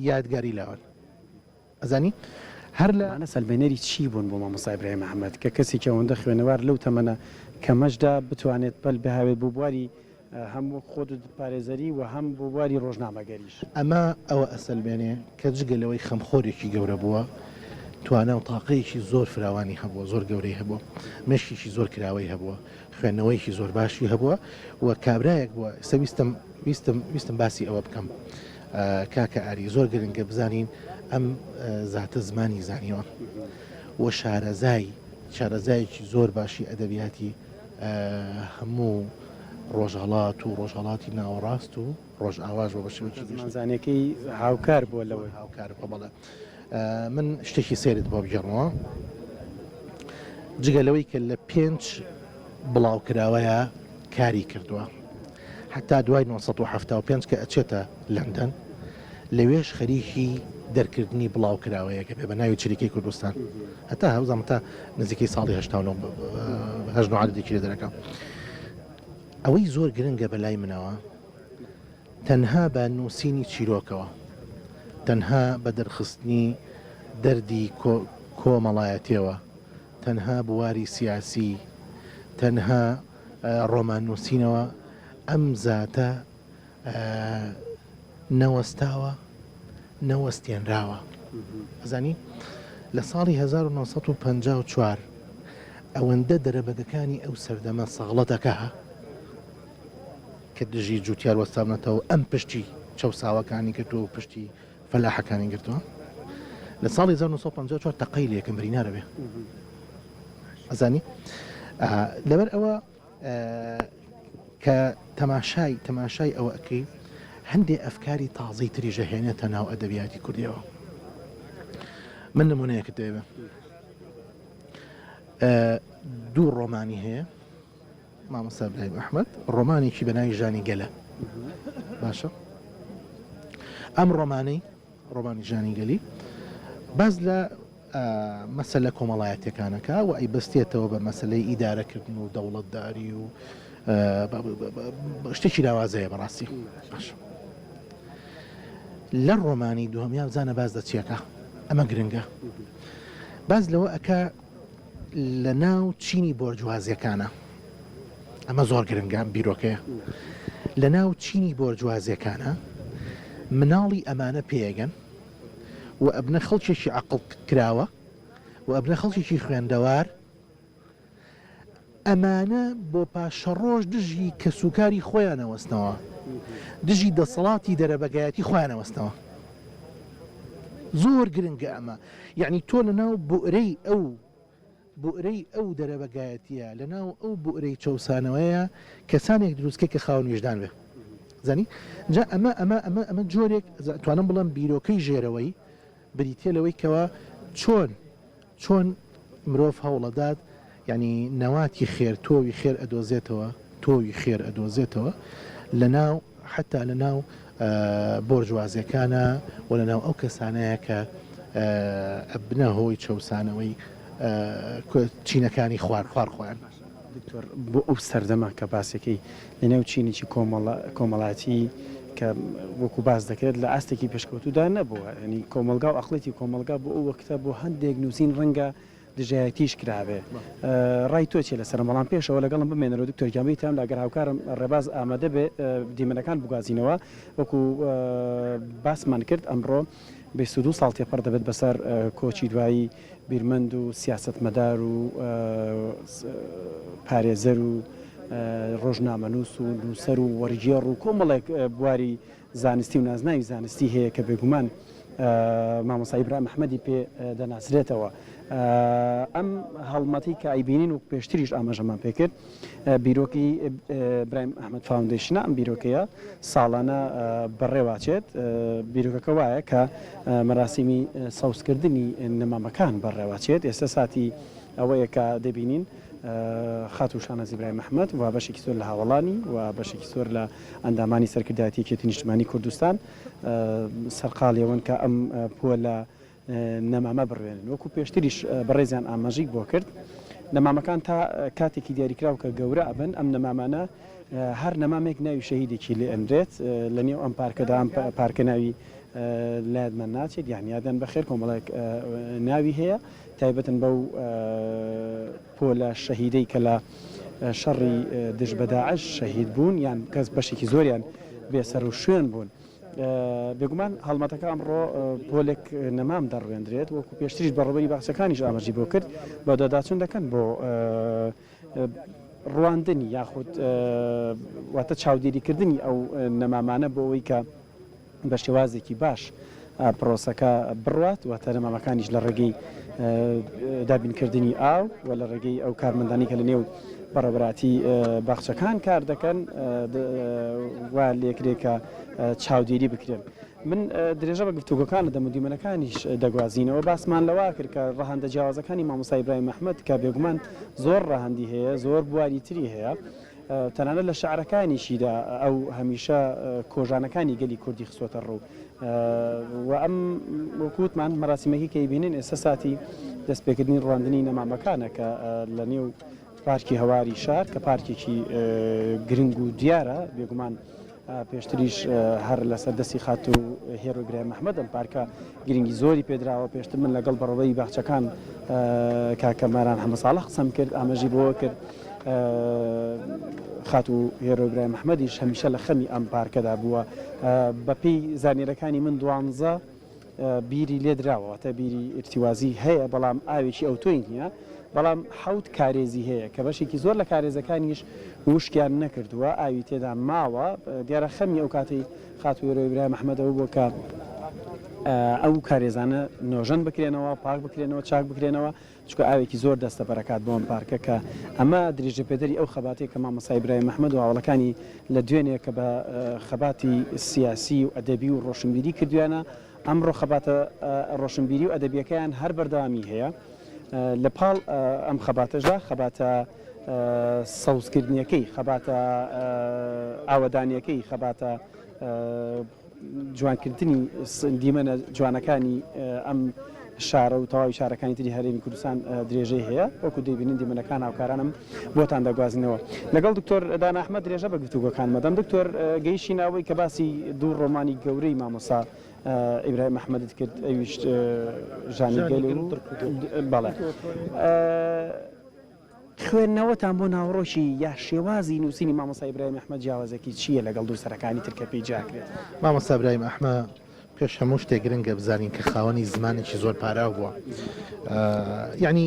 یادگاری لاوان ئەزانی هەر لە. ئەمانە سەلمێنەری چی بوون بۆ مامۆستا ئیبراهیم ئەحمەد کە کەسێکی ئەوەندە خوێنەوار لەو تەمەنە کەمەشدا بتوانێت پەل بهاوێت بۆ بواری هەم وەک خۆت وتت پارێزەری و هەم بۆ بواری ڕۆژنامەگەریش؟ ئەمە ئەوە ئەسەلمێنێ کە جگە لەوەی خەمخۆرێکی گەورە بووە، توانا و تاقەیەکی زۆر فراوانی هەبووە، زۆر گەورەی هەبووە، مێشکێکی زۆر کراوەی هەبووە، خوێندنەوەیەکی زۆر باشی هەبووە و کابرایەک بووە، ئێستا ویستم ویستم ویستم باسی ئەوە بکەم کاکە ئاری زۆر گرنگە بزانین ئەم زاتە زمانی زانیوە و شارەزای شارەزایەکی زۆر باشی ئەدەبیاتی هەموو ڕۆژهەڵات و ڕۆژهەڵاتی ناوەڕاست و ڕۆژئاواش بە شێوەیەکی گشتی. زمانزانیەکەی هاوکار بووە لەوەی. هاوکار بووە بەڵێ. من شتێکی سەیرت بۆ بگێڕمەوە جگە لەوەی کە لە پێنج بڵاوکراوەیە کاری کردووە حتا دوای 1975 کە ئەچێتە لەندەن لەوێش خەریکی دەرکردنی بڵاوکراوەیەکە بێ بە ناوی چریکەی کوردستان هەتا هەوزام تا نزیکەی ساڵی 89 عادێکی لێ دەرەکە ئەوەی زۆر گرنگە بە لای منەوە تەنها بە نووسینی چیرۆکەوە، تەنها بە دەرخستنی دەردی کۆمەڵایەتیەوە، تەنها بواری سیاسی، تەنها ڕۆمان نووسینەوە ئەم زاتە نەوەستاوە، نەوەستێنراوە. ئەزانی لە ساڵی 1954 ئەوەندە دەرەبەگەکانی ئەو سەردەمە سەغڵەتەکە، کە دژی جوتیار وەستاونەتەوە ئەم پشتی چەوساوەکانی گرتووە و پشتی فەلاحەکانی گرتووە لە ساڵی 1954 تەقەی لێکم برینارە بێ ئەزانی لەبەر ئەوە کە تەماشای تەماشای ئەوە ئەکەی هەندێ ئەفکاری تازەی تریژە هێنێتە ناو ئەدەبیاتی کوردیەوە. من نمونەیەکت دەوێ دوو ڕۆمانی هەیە مامۆستا برایم ئەحمد ڕۆمانێکی بە ناوی ژانی گەلە باشە ئەم ڕۆمانەی ڕۆمانی ژانی گەلی باز لە مەسەلە کۆمەڵایەتیەکانەکا و ئەیبەستێتەوە بە مەسەلەی ئیدارەکردن و دەوڵەتداری و شتێکی لاوازەیە بەڕاستی باش لە ڕۆمانی دووەم یا بزانە باز لە چیەکە ئەمە گرنگە باز لەوە ئەکا لە ناو چینی بۆرجوازیەکانە ئەمە زۆر گرنگە بیرۆکەیە لە ناو چینی بۆرجوازیەکانە مناڵی ئەمانە پێگەن و ئەبنە خەڵکێکی عەقڵ کراوە و ئەبنە خەڵکێکی خوێندەوار، ئەمانە بۆ پاشەڕۆژ دژی کەسوکاری خۆیان ئەوەستنەوە، دژی دەسەڵاتی دەرەبەگایەتی خۆیان ئەوەستنەوە. زۆر گرنگە ئەمە، یەعنی تۆ لەناو بوئرەی ئەو بوئرەی ئەو دەرەبەگایەتیە، لە ناو ئەو بوئرەی چەوسانەوەیە کەسانێک دروست کەی کە خاوەن ویژدان بێ. زانی؟ جا ئەمە ئەمە ئەمە ئەمە جۆرێک ئەتوانم بڵێم بیرۆکەی ژێرەوەی بریتیە لەوەی کەوا چۆن چۆن مرۆڤ هەوڵەدات یانی نەواتی خێر تۆوی خێر ئەدۆزێتەوە تۆوی خێر ئەدۆزێتەوە لە ناو حەتا لە ناو بۆرجوازیەکانا و لە ناو ئەو کەسانەیە کە ئەبنە هۆی چەوسانەوەی چینەکانی خوار خوار خۆیان. دکتۆر بۆ ئەو سەردەمە کە باسەکەی لە نێو چینێکی کۆمەڵاتی کە وەکو باس دەکرێت لە ئاستێکی پێشکەوتوودا نەبووە ینی کۆمەڵگا و ئەقڵێتی کۆمەڵگا بۆ ئەو وەختە بۆ هەندێک نووسین ڕەنگە دژایەتیش کرابێ ڕای تۆ چیە لەسەرم بەڵام پێشەوە لەگەڵم بمێنەرەوە دکتۆر گیان بیتام لە گەر هاوکارم ڕێباز ئامادە بێ دیمەنەکان بگوازینەوە وەکو باسمان کرد ئەمڕۆ 22 ساڵ تێپەڕ دەبێت بەسەر کۆچی دوایی بیرمەند و سیاسەتمەدار و پارێزەر و ڕۆژنامەنووس و نووسەر و وەرگێڕ و کۆمەڵێک بواری زانستی و نازناوی زانستی هەیە کە بێگومان مامۆستا ئیبراهیم ئەحمەدی پێ دەناسرێتەوە. ئەم هەڵمەتی کە ئەیبینین وەک پێشتریش ئاماژەمان پێکرد بیرۆکی برایم ئەحمەد فاوندەیشنە ئەم بیرۆکەیە ساڵانە بەڕێواچێت بیرۆکەکە وایە کە مەراسیمی سەوزکردنی نەمامەکان بەڕێواچێت ئێستا ساتی ئەوەیە کە دەبینین خاتوو شاناز ئیبراهیم ئەحمەد و بەشێکی زۆر لە هاوەڵانی و بەشێکی زۆر لە ئەندامانی سەرکردایەتی یەکێتی نیشتمانی کوردستان سەرقاڵی ئەوەن کە ئەم پۆلە نەمامە بڕوێنن. وەکو پێشتریش بەڕێزیان ئاماژەی بۆ کرد، نەمامەکان تا کاتێکی دیاریکراو کە گەورە ئەبن، ئەم نەمامانە هەر نەمامێک ناوی شەهیدێکی لێ ئەنرێت لە نێو ئەم پارکەدا، ئەم پارکە ناوی لایەدمان ناچێت یان یادیان بەخێر کۆمەڵێک ناوی هەیە تایبەتن بەو پۆلە شەهیدەی کە لە شەڕی دژ بە داعش شەهید بوون یان کەس بەشێکی زۆریان بێ سەروشوێن بوون. بێگومان هەڵمەتەکە ئەمڕۆ پۆلێک نەمام دەڕوێندرێت وەکو پێشتریش بەڕێوەبەری باخچەکانیش ئاماژەی بۆ کرد بەدواداچوون دەکەن بۆ ڕواندنی یاخود واتە چاودێریکردنی ئەو نەمامانە بۆ ئەوەی کە بە شێوازێکی باش پرۆسەکە بڕوات، واتە نەمامەکانیش لە ڕێگەی دابینکردنی ئاو و لە ڕێگەی ئەو کارمەندانی کە لە نێو بەڕێوەبەرایەتی باخچەکان کار دەکەن وا لێکرێ کە چاودێری بکرێن. من درێژە بە گفتوگۆکان دەدەم و دیمەنەکانیش دەگوازینەوە. باسمان لەوە کرد کە ڕەهەندە جیاوازەکانی مامۆستا ئیبراهیم ئەحمەد کە بێگومان زۆر ڕەهەندی هەیە، زۆر بواری تری هەیە، تەنانەت لە شعرەکانیشیدا ئەو هەمیشە کۆژانەکانی گەلی کوردی خستووەتە ڕوو و ئەم وەکو وتمان مەراسیمەکەی کە ئەیبینین ئێستا ساتی دەستپێکردنی ڕواندنی نەمامەکانە کە لە نێو پارکی هەواری شار کە پارکێکی گرنگ و دیارە بێگومان پێشتریش هەر لەسەر دەستی خاتوو هێرۆ ئیبراهیم ئەحمەد ئەم پارکە گرنگی زۆری پێدراوە، پێشتر من لەگەڵ بەڕێوەبەری باخچەکان کاکە ماران حەمەساڵح قسەم کرد، ئاماژەی بەوە کرد خاتوو هێرۆ ئیبراهیم ئەحمەدیش هەمیشە لە خەمی ئەم پارکەدا بووە، بەپێی زانیارییەکانی من دوانزە بیری لێدراوە، واتە بیری ئیرتیوازی هەیە، بەڵام ئاوێکی ئەوتۆی نییە، بەڵام حەوت کارێزی هەیە کە بەشێکی زۆر لە کارێزەکانیش وشکیان نەکردووە، ئاوی تێدا ماوە، دیارە خەمی ئەو کاتەی خاتوو هێرۆ ئیبراهیم ئەحمەد ئەوە بووە کە ئەو کارێزانە نۆژەن بکرێنەوە، پاک بکرێنەوە، چاک بکرێنەوە، چونکە ئاوێکی زۆر دەستەبەر ئەکات بۆ ئەم پارکە کە ئەمە درێژەپێدەری ئەو خەباتەیە کە مامۆستا ئیبراهیم ئەحمەد و هاوەڵەکانی لە دوێنێ کە بە خەباتی سیاسی و ئەدەبی و ڕۆشنبیری کردویانە. ئەمڕۆ خەباتە ڕۆشنبیری و ئەدەبییەکەیان هەر بەردەوامی هەیە. لە پاڵ ئەم خەباتەشدا خەباتە سەوزکردنیەکەی، خەباتە ئاوەدانیەکەی، خەباتە جوانکردنی دیمەنە جوانەکانی ئەم شارە و تەواوی شارەکانی تری هەرێمی کوردستان درێژەی هەیە وەکو دەیبینن دیمەنەکان هاوکارانم بۆتان دەگوازنەوە لەگەڵ دکتۆر دانا ئەحمەد درێژە بە گفتوگۆکان مەدەم دکتۆر گەیشتینە ئەوەی کە باسی دوو ڕۆمانی گەورەی مامۆستا ئیبراهیم ئەحمەدت کرد ئەویش ژانی گەل و بەڵێ خوێندنەوەتان بۆ ناوەڕۆکی یا شێوازی نووسینی مامۆستا ئیبراهیم ئەحمەد جیاوازێکی چییە لەگەڵ نووسەرەکانی تر کە پێی جیاکرێت؟ مامۆستا ئیبراهیم ئەحمە پێش هەموو شتێک گرنگە بزانین کە خاوەنی زمانێکی زۆر پاراو بووە یعنی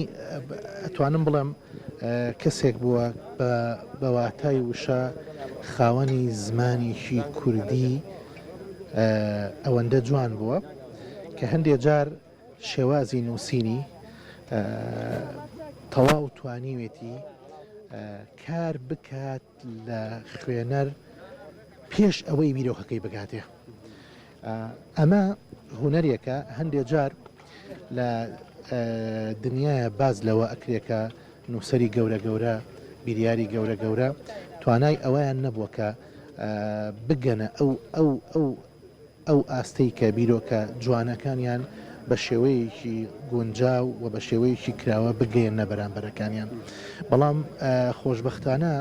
ئەتوانم بڵێم کەسێک بووە بە واتای وشە خاوەنی زمانێکی کوردی ئەوەندە جوان بووە کە هەندێ جار شێوازی نووسینی تەواو توانیوێتی کار بکات لە خوێنەر پێش ئەوەی بیرۆکەکەی بگاتێ. ئەمە هونەرێکە هەندێ جار لە دنیاە باز لەوە ئەکرێ کە نووسەری گەورە گەورە بیریاری گەورە گەورە توانای ئەوەیان نەبووە کە بگەنە ئەو ئەو ئەو ئەو ئاستەی کە بیرۆکە جوانەکانیان بە شێوەیەکی گونجاو و بە شێوەیەکی کراوە بگەیەننە بەرامبەرەکانیان. بەڵام خۆشبەختانە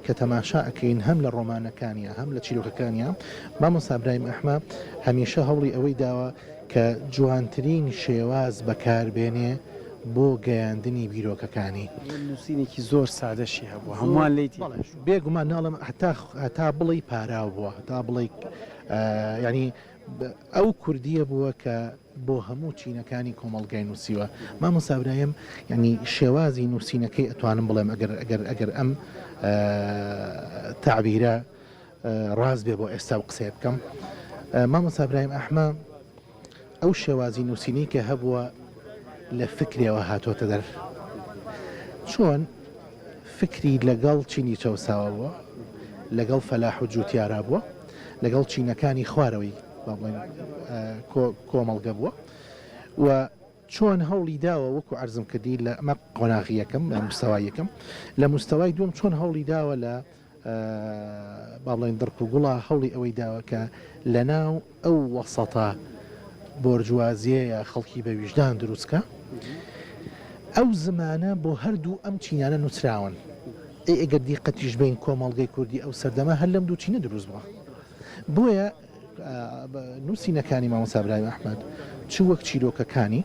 کە تەماشا ئەکەین هەم لە ڕۆمانەکانیا هەم لە چیرۆکەکانیا مامۆستا برایم ئەحمە هەمیشە هەوڵی ئەوەی داوە کە جوانترین شێواز بەکار بێنێ بۆ گەیاندنی بیرۆکەکانی. نووسینێکی زۆر سادەشی هەبووە هەمووان لێی تێگەیشتوون. بێگومان ناڵێم هەتا هەتا بڵێی پاراو بووە هەتا بڵێی یانی ئەو کوردییە بووە کە بۆ هەموو چینەکانی کۆمەڵگای نووسیوە. مامۆستا برایم یانی شێوازی نووسینەکەی ئەتوانم بڵێم ئەگەر ئەگەر ئەگەر ئەم تەعبیرە ڕاست بێ بۆ ئێستا و قسەیە بکەم مامۆستا برایم ئەحمە ئەو شێوازی نووسینەی کە هەبووە لە فکرێوە هاتۆتە دەر. چۆن فکری لەگەڵ چینی چەوساوە بووە، لەگەڵ فەلاح و جووتیارا بووە، لەگەڵ چینەکانی خوارەوەی با بڵێین کۆمەڵگە بووە و چۆن هەوڵی داوە وەکو عەرزم کردی لە ئەمە قۆناغی یەکەم لە مستەوای یەکەم لە مستەوای دووەم چۆن هەوڵی داوە لە با بڵێین دڕک و گوڵە هەوڵی ئەوەی داوە کە لەناو ئەو وەسەتە بۆرجوازیەیە خەڵکی بە ویژدان دروست کا. ئەو زمانە بۆ هەردوو ئەم چینانە نووسراون. ئەی ئەگەر دیقەتیش بەین کۆمەڵگەی کوردی ئەو سەردەمە هەر لەم دوو چینە دروست بووە. بۆیە نووسینەکانی مامۆستا برایم ئەحمەد چ وەک چیرۆکەکانی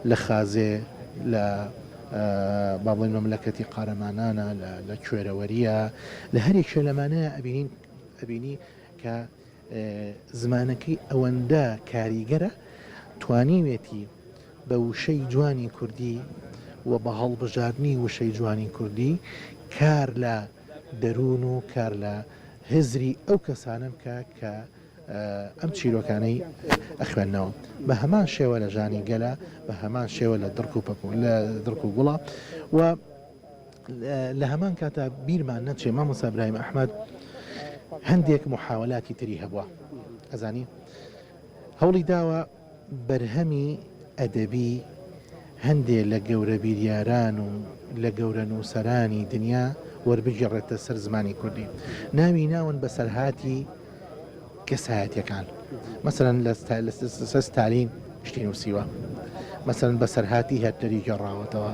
لە خازێ، لە با بڵێین مەملەکەتی قارەمانانە، لە کوێرەوەرییە، لە هەر یەکێ لەمانەیە ئەبینین ئەبینی کە زمانەکەی ئەوەندە کاریگەرە توانیوێتی بە وشەی جوانی کوردی و بە هەڵبژاردنی وشەی جوانی کوردی کار لە دەروون و کار لە هزری ئەو کەسانە بکا کە ئەم چیرۆکانەی ئەخوێننەوە. بە هەمان شێوە لە ژانی گەلە، بە هەمان شێوە لە دڕک و پەپوو لە دڕک و گوڵە و لە هەمان کاتا بیرمان نەچێ مامۆستا برایم ئەحمەد هەندێک محاولاتی تری هەبووە ئەزانی هەوڵی داوە بەرهەمی ئەدەبی هەندێ لە گەورە بیریاران و لە گەورە نووسەرانی دنیا وەربگێڕێتە سەر زمانی کوردی. ناوی ناون بەسەرهاتی کەسایەتیەکان. مەسەلەن لە سەر ستالین شتی نووسیوە. مەسەلەن بەسەرهاتی هێتلەری گێڕاوەتەوە.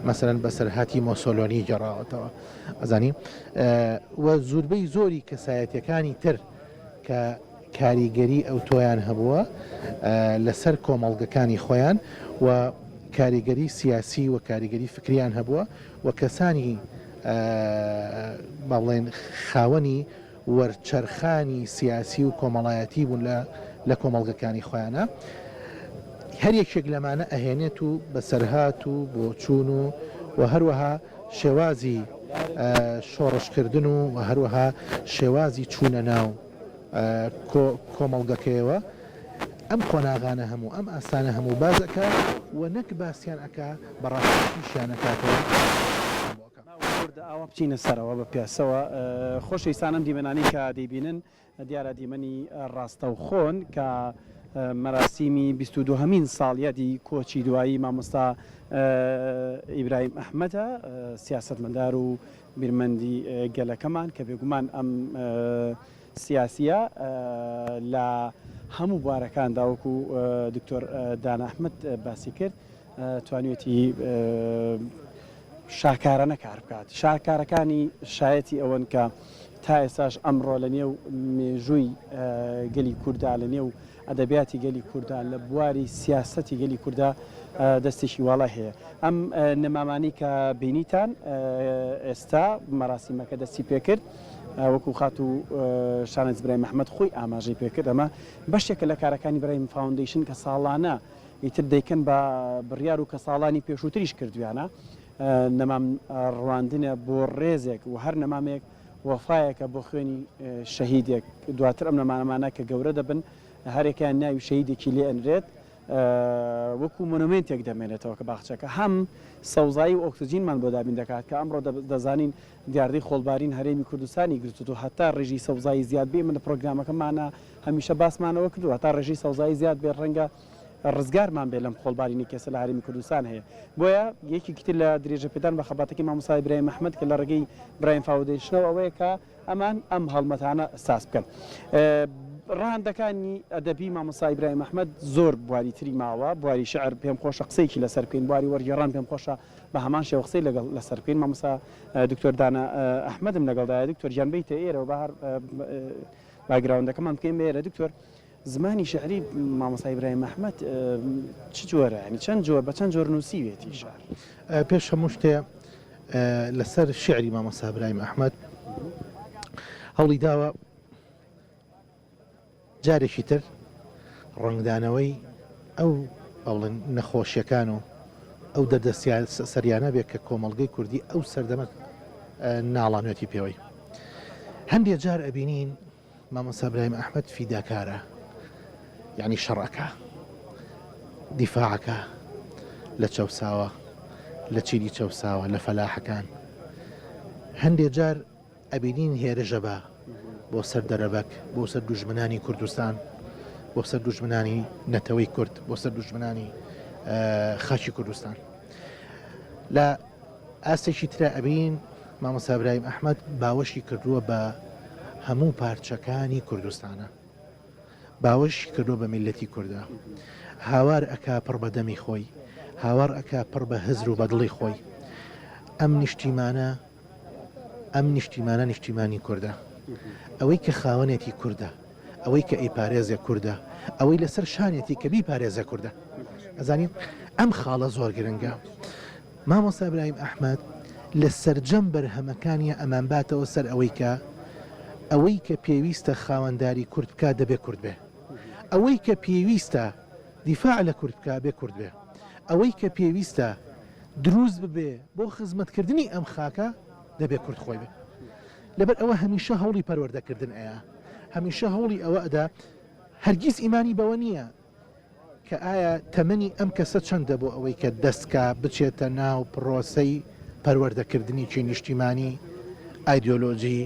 مەسەلەن بەسەرهاتی مۆسۆلۆنی گێڕاوەتەوە. ئەزانی و زوربەی زۆری کەسایەتیەکانی تر کە کاریگەری ئەوتۆیان هەبووە لەسەر کۆمەڵگەکانی خۆیان و کاریگەری سیاسی و کاریگەری فکریان هەبووە و کەسانی با بڵێین خاوەنی وەرچەرخانی سیاسی و کۆمەڵایەتی بوون لە لە کۆمەڵگەکانی خۆیانا هەر یەکێک لەمانە ئەهێنێت و بەسەرهات و بۆچوون و و هەروەها شێوازی شۆڕشکردن و هەروەها شێوازی چوونە ناو کۆمەڵگەکەیەوە ئەم قۆناغانە هەموو ئەم ئاستانە هەموو باس ئەکا و نەک باسیان ئەکا بە ڕاستی ئیشیان ئەکاتەوە هەموو ئەکا. با وردە ئاوا بچینە سەرەوە بە پێسەوە خۆشەویستان ئەم دیمەنانەی کە دەیبینن دیارە دیمەنی ڕاستەوخۆن کە. مەراسیمی 22هەمین ساڵیادی کۆچی دوایی مامۆستا ئیبراهیم ئەحمەدە، سیاسەتمەدار و بیرمەندی گەلەکەمان کە بێگومان ئەم سیاسییە لە هەموو بوارەکاندا وەکو دکتۆر دانا ئەحمەد باسی کرد توانیویەتی شاکارانە کار بکات. شاکارەکانی شایەتی ئەوەن کە تا ئێستاش ئەمڕۆ لە نێو مێژووی گەلی کورددا، لە نێو ئەدەبیاتی گەلی کورددا، لە بواری سیاسەتی گەلی کورددا دەستێکی واڵای هەیە. ئەم نەمامانەی کە بینیتان ئێستا مەراسیمەکە دەستی پێکرد، وەکو خاتوو شانەز برایم ئەحمەد خۆی ئاماژەی پێکرد، ئەمە بەشێکە لە کارەکانی برایم فاوندەیشن کە ساڵانە ئیتر دەیکەن بە بڕیار و کە ساڵانی پێشووتریش کردویانە، نەمام ڕواندنە بۆ ڕێزێک و هەر نەمامێک وەفایەکە بۆ خوێنی شەهیدێک، دواتر ئەم نەمامانە کە گەورە دەبن هەرێکیان ناوی شەهیدێکی لێ ئەنرێت وەکو مۆنۆمێنتێک دەمێنێتەوە کە باخچەکە هەم سەوزایی و ئۆکسجینمان بۆ دابین دەکات کە ئەمڕۆ دەزانین دیاردەی خۆڵبارین هەرێمی کوردستانی گرتووە هەتا ڕێژەی سەوزایی زیاد بێ ئێمە لە پرۆگرامەکەمانە هەمیشە باسمان ئەوە کردووە هەتا ڕێژەی سەوزایی زیاد بێت ڕەنگە ڕزگارمان بێت لەم خۆڵبارینەی کە ئێستا لە هەرێمی کوردستان هەیە. بۆیە یەکێکی تر لە درێژەپێدان بە خەباتەکەی مامۆستا ئیبراهیم ئەحمەد کە لە ڕێگەی برایم فاودەیشنەوە ئەوەیە کە ئەمان ئەم هەڵمەتانە ساز بکەن. ڕەهەندەکانی ئەدەبی مامۆستا ئیبراهیم ئەحمەد زۆر بواری تری ماوە، بواری شیعر پێم خۆشە قسەیەکی لەسەر بکەین، بواری وەرگێڕان پێم خۆشە بە هەمان شێوە قسەی لەگەڵ لەسەر بکەین. مامۆستا دکتۆر دانا ئەحمەدم لەگەڵدایە. دکتۆر گیان بێیتە ئێرەوە با هەر باکگراوندەکەمان بکەین بە ئێرە. دکتۆر زمانی شیعری مامۆستا ئیبراهیم ئەحمەد چ جۆرە؟ یانی چەند جۆر بە چەند جۆر نووسیوێتی شعر؟ پێش هەموو شتێ لەسەر شیعری مامۆستا ئیبراهیم ئەحمەد هەوڵی داوە جارێکی تر ڕەنگدانەوەی ئەو بڵێن نەخۆشیەکان و ئەو دەردە سەریانە بێت کە کۆمەڵگەی کوردی ئەو سەردەمە ناڵانێتی پێوەی. هەندێ جار ئەبینین مامۆستا برایم ئەحمەد فیداکارە یانی شەڕ ئەکا دیفاع ئەکا لە چەوساوە لە چینی چەوساوە لە فەلاحەکان هەندێ جار ئەبینین هێرش ئەبا بۆ سەر دەرەبەک بۆ سەر دوژمنانی کوردستان بۆ سەر دوژمنانی نەتەوەی کورد بۆ سەر دوژمنانی خاکی کوردستان لە ئاستێکی ترا ئەبین مامۆستا برایم ئەحمەد باوەشی کردووە بە هەموو پارچەکانی کوردستانە باوەشی کردووە بە میللەتی کوردە هاوار ئەکا پڕ بە دەمی خۆی هاوار ئەکا پڕ بە هزر و بە دڵی خۆی ئەم نیشتیمانە ئەم نیشتیمانە نیشتیمانی کوردە ئەوەی کە خاوەنێتی کوردە ئەوەی کە ئەیپارێزێ کوردە، ئەوەی لەسەر شانێتی کە بیپارێزێ کوردە. ئەزانی ئەم خاڵە زۆر گرنگە. مامۆستا ئیبراهیم ئەحمەد لە سەرجەم بەرهەمەکانیا ئەمانباتەوە سەر ئەوەی کە ئەوەی کە پێویستە خاوەنداری کورد بکا دەبێ کورد بێ. ئەوەی کە پێویستە دیفاع لە کورد بکا بێ کورد بێ. ئەوەی کە پێویستە دروست ببێ بۆ خزمەتکردنی ئەم خاکە دەبێ کورد خۆی بێ. لەبەر ئەوە هەمیشە هەوڵی پەروەردەکردن ئەیا، هەمیشە هەوڵی ئەوە ئەدا، هەرگیز ئیمانی بەوە نییە کە ئایا تەمەنی ئەم کەسە چەندە بۆ ئەوەی کە دەست کا بچێتە ناو پرۆسەی پەروەردەکردنێکی نیشتیمانی، ئایدیۆلۆجی،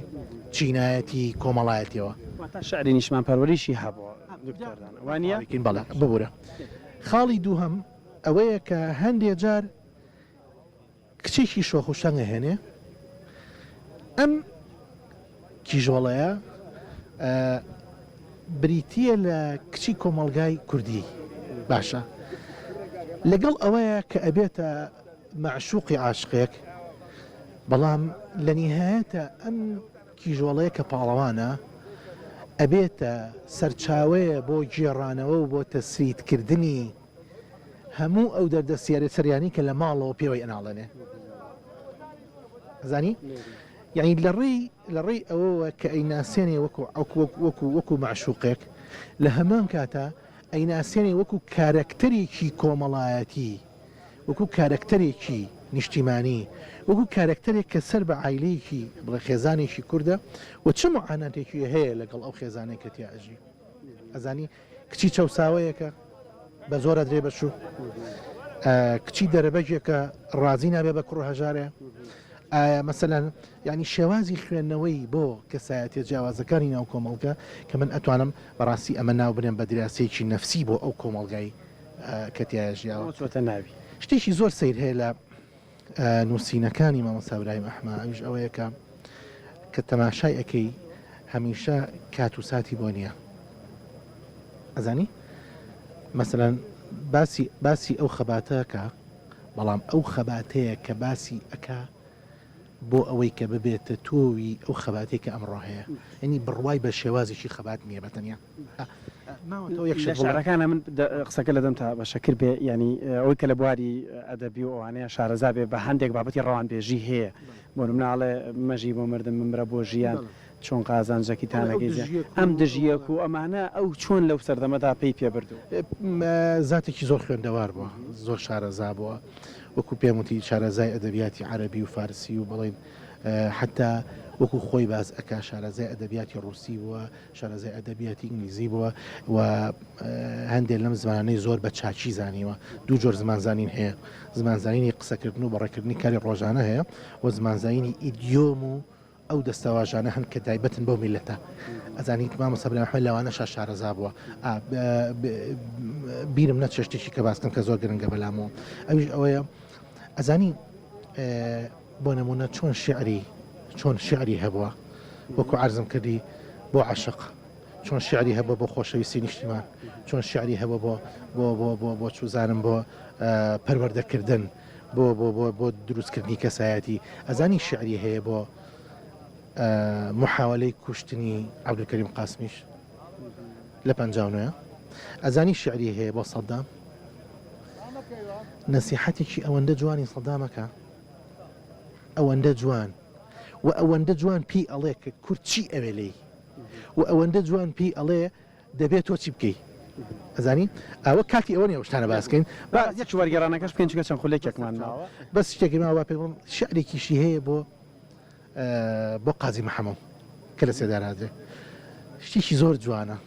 چینایەتی، کۆمەڵایەتیەوە. واتە شعری نیشتمانپەروەریشی هەبووە دکتۆر دانا، وا نییە؟ بەڵێ، ببورە. خاڵی دووهەم ئەوەیە کە هەندێ جار کچێکی شۆخ و شەنگ ئەهێنێ، ئەم کیژۆڵەیە بریتییە لە کچی کۆمەڵگای کوردی، باشە لەگەڵ ئەوەیە کە ئەبێتە مەعشوقی عاشقێک، بەڵام لە نیهایەتە ئەم کیژۆڵەیە کە پاڵەوانە ئەبێتە سەرچاوەیە بۆ گێڕانەوە و بۆ تەسریدکردنی هەموو ئەو دەردە سەریانەی کە لە ماڵەوە پێوەی ئەناڵێنێ ئەزانی یعنی لە ڕێی لە ڕێی ئەوەوە کە ئەیناسێنێ وەکو وەکو وەکو وەکو مەعشوقێک لە هەمان کاتا ئەیناسێنێ وەکو کارەکتەرێکی کۆمەڵایەتی وەکو کارەکتەرێکی نیشتیمانی وەکو کارەکتەرێک کە سەر بە عایلەیەکی بڵێ خێزانێکی کوردە و چ معاناتێکی هەیە لەگەڵ ئەو خێزانەی کە تیا ئەژی ئەزانی کچی چەوساوەیەکە بە زۆر ئەدرێ بە شوو، کچی دەرەبەگێکە ڕازی نابێ بە کوڕە هەژارێ. ئایا مەسەلەن یانی شێوازی خوێندنەوەی بۆ کەسایەتیە جیاوازەکانی ناو کۆمەڵگە کە من ئەتوانم بەڕاستی ئەمە ناو بنێم بە دراسەیەکی نەفسی بۆ ئەو کۆمەڵگای کە تیایا ژیاوە. بۆ چۆتە ناوی. شتێکی زۆر سەیر هەیە لە نووسینەکانی مامۆستا برایم ئەحمە ئەویش ئەوەیە کە کە تەماشای ئەکەی هەمیشە کات و ساتی بۆ نییە ئەزانی مەسەلەن باسی باسی ئەو خەباتە کە بەڵام ئەو خەباتەیە کە باسی ئەکا بۆ ئەوەی کە ببێتە تۆوی ئەو خەباتەی کە ئەمڕۆ هەیە یانی بڕوای بە شێوازێکی خەبات نییە بە تەنیا ماوەتەوە یەک لە شت بڵێم. شعرەکانا من قسەکە لە دەمتا بە شەکر بێ یانی ئەوەی کە لە بواری ئەدەبی و ئەوانەیە شارەزا بێ بە هەندێک بابەتی ڕەوانبێژی هەیە بۆ نمونە ئەڵێ مەژی بۆ مردن بمرە بۆ ژیان چۆن قازانجەکی بەڵێ ئەو تانەکەی زیان دژیەک ئەم و ئەو دژیەک و ئەمانە ئەو چۆن لەو سەردەمەدا پێی پێ بردووە؟ زاتێکی زۆر خوێندەوار بووە، زۆر شارەزا بووە، وەکو پێم وتی شارەزای ئەدەبیاتی عەرەبی و فارسی و بڵێین حەتا وەکو خۆی باس ئەکا شارەزای ئەدەبیاتی ڕووسی بووە، شارەزای ئەدەبیاتی ئینگلیزی بووە و هەندێک لەم زمانانەی زۆر بە چاکی زانیوە. دوو جۆر زمانزانین هەیە، زمانزانینی قسەکردن و بەڕێکردنی کاری ڕۆژانە هەیە و زمانزانینی ئیدیۆم و ئەو دەستەواژانە هەن کە تایبەتن بەو میللەتە. ئەزانیت مامۆستا برایم ئەحمەد لەوانەشا شارەزا بووە. ئا بیرم نەچێ شتێکی کە باس کەم کە زۆر گرنگە بەلامەوە ئەویش ئەوەیە ئەزانی بۆ نموونە چۆن شیعری چۆن شیعری هەبووە وەکو عەرزم کردی بۆ عەشق چۆن شیعری هەبووە بۆ خۆشەویستی نیشتیمان چۆن شیعری هەبووە بۆ بۆ بۆ بۆ بۆ چوزانم بۆ پەروەردەکردن بۆ بۆ بۆ بۆ دروستکردنی کەسایەتی ئەزانی شیعری هەیە بۆ محاوەلەی کوشتنی عەبدولکەریم قاسمیش لە 59 ئەزانی شیعری هەیە بۆ سەدام نەسیحەتێکی ئەوەندە جوانی سەدامەکە ئەوەندە جوان و ئەوەندە جوان پێی ئەڵێ کە کورد چی ئەوێ لێی و ئەوەندە جوان پێی ئەڵێ دەبێ تۆ چی بکەی ئەزانی ئەوە کاتی ئەوە نیە ئەو شتانە باس کەین با یەک وەرگێڕانەکەش بکەین چونکە چەند خولەکێکمان ماوە. بەس شتێکی ماوە با پێت بڵێم شیعرێکیشی هەیە بۆ بۆ قازی محەمەو کە لە سێدارە ئەدرێ شتێکی زۆر جوانە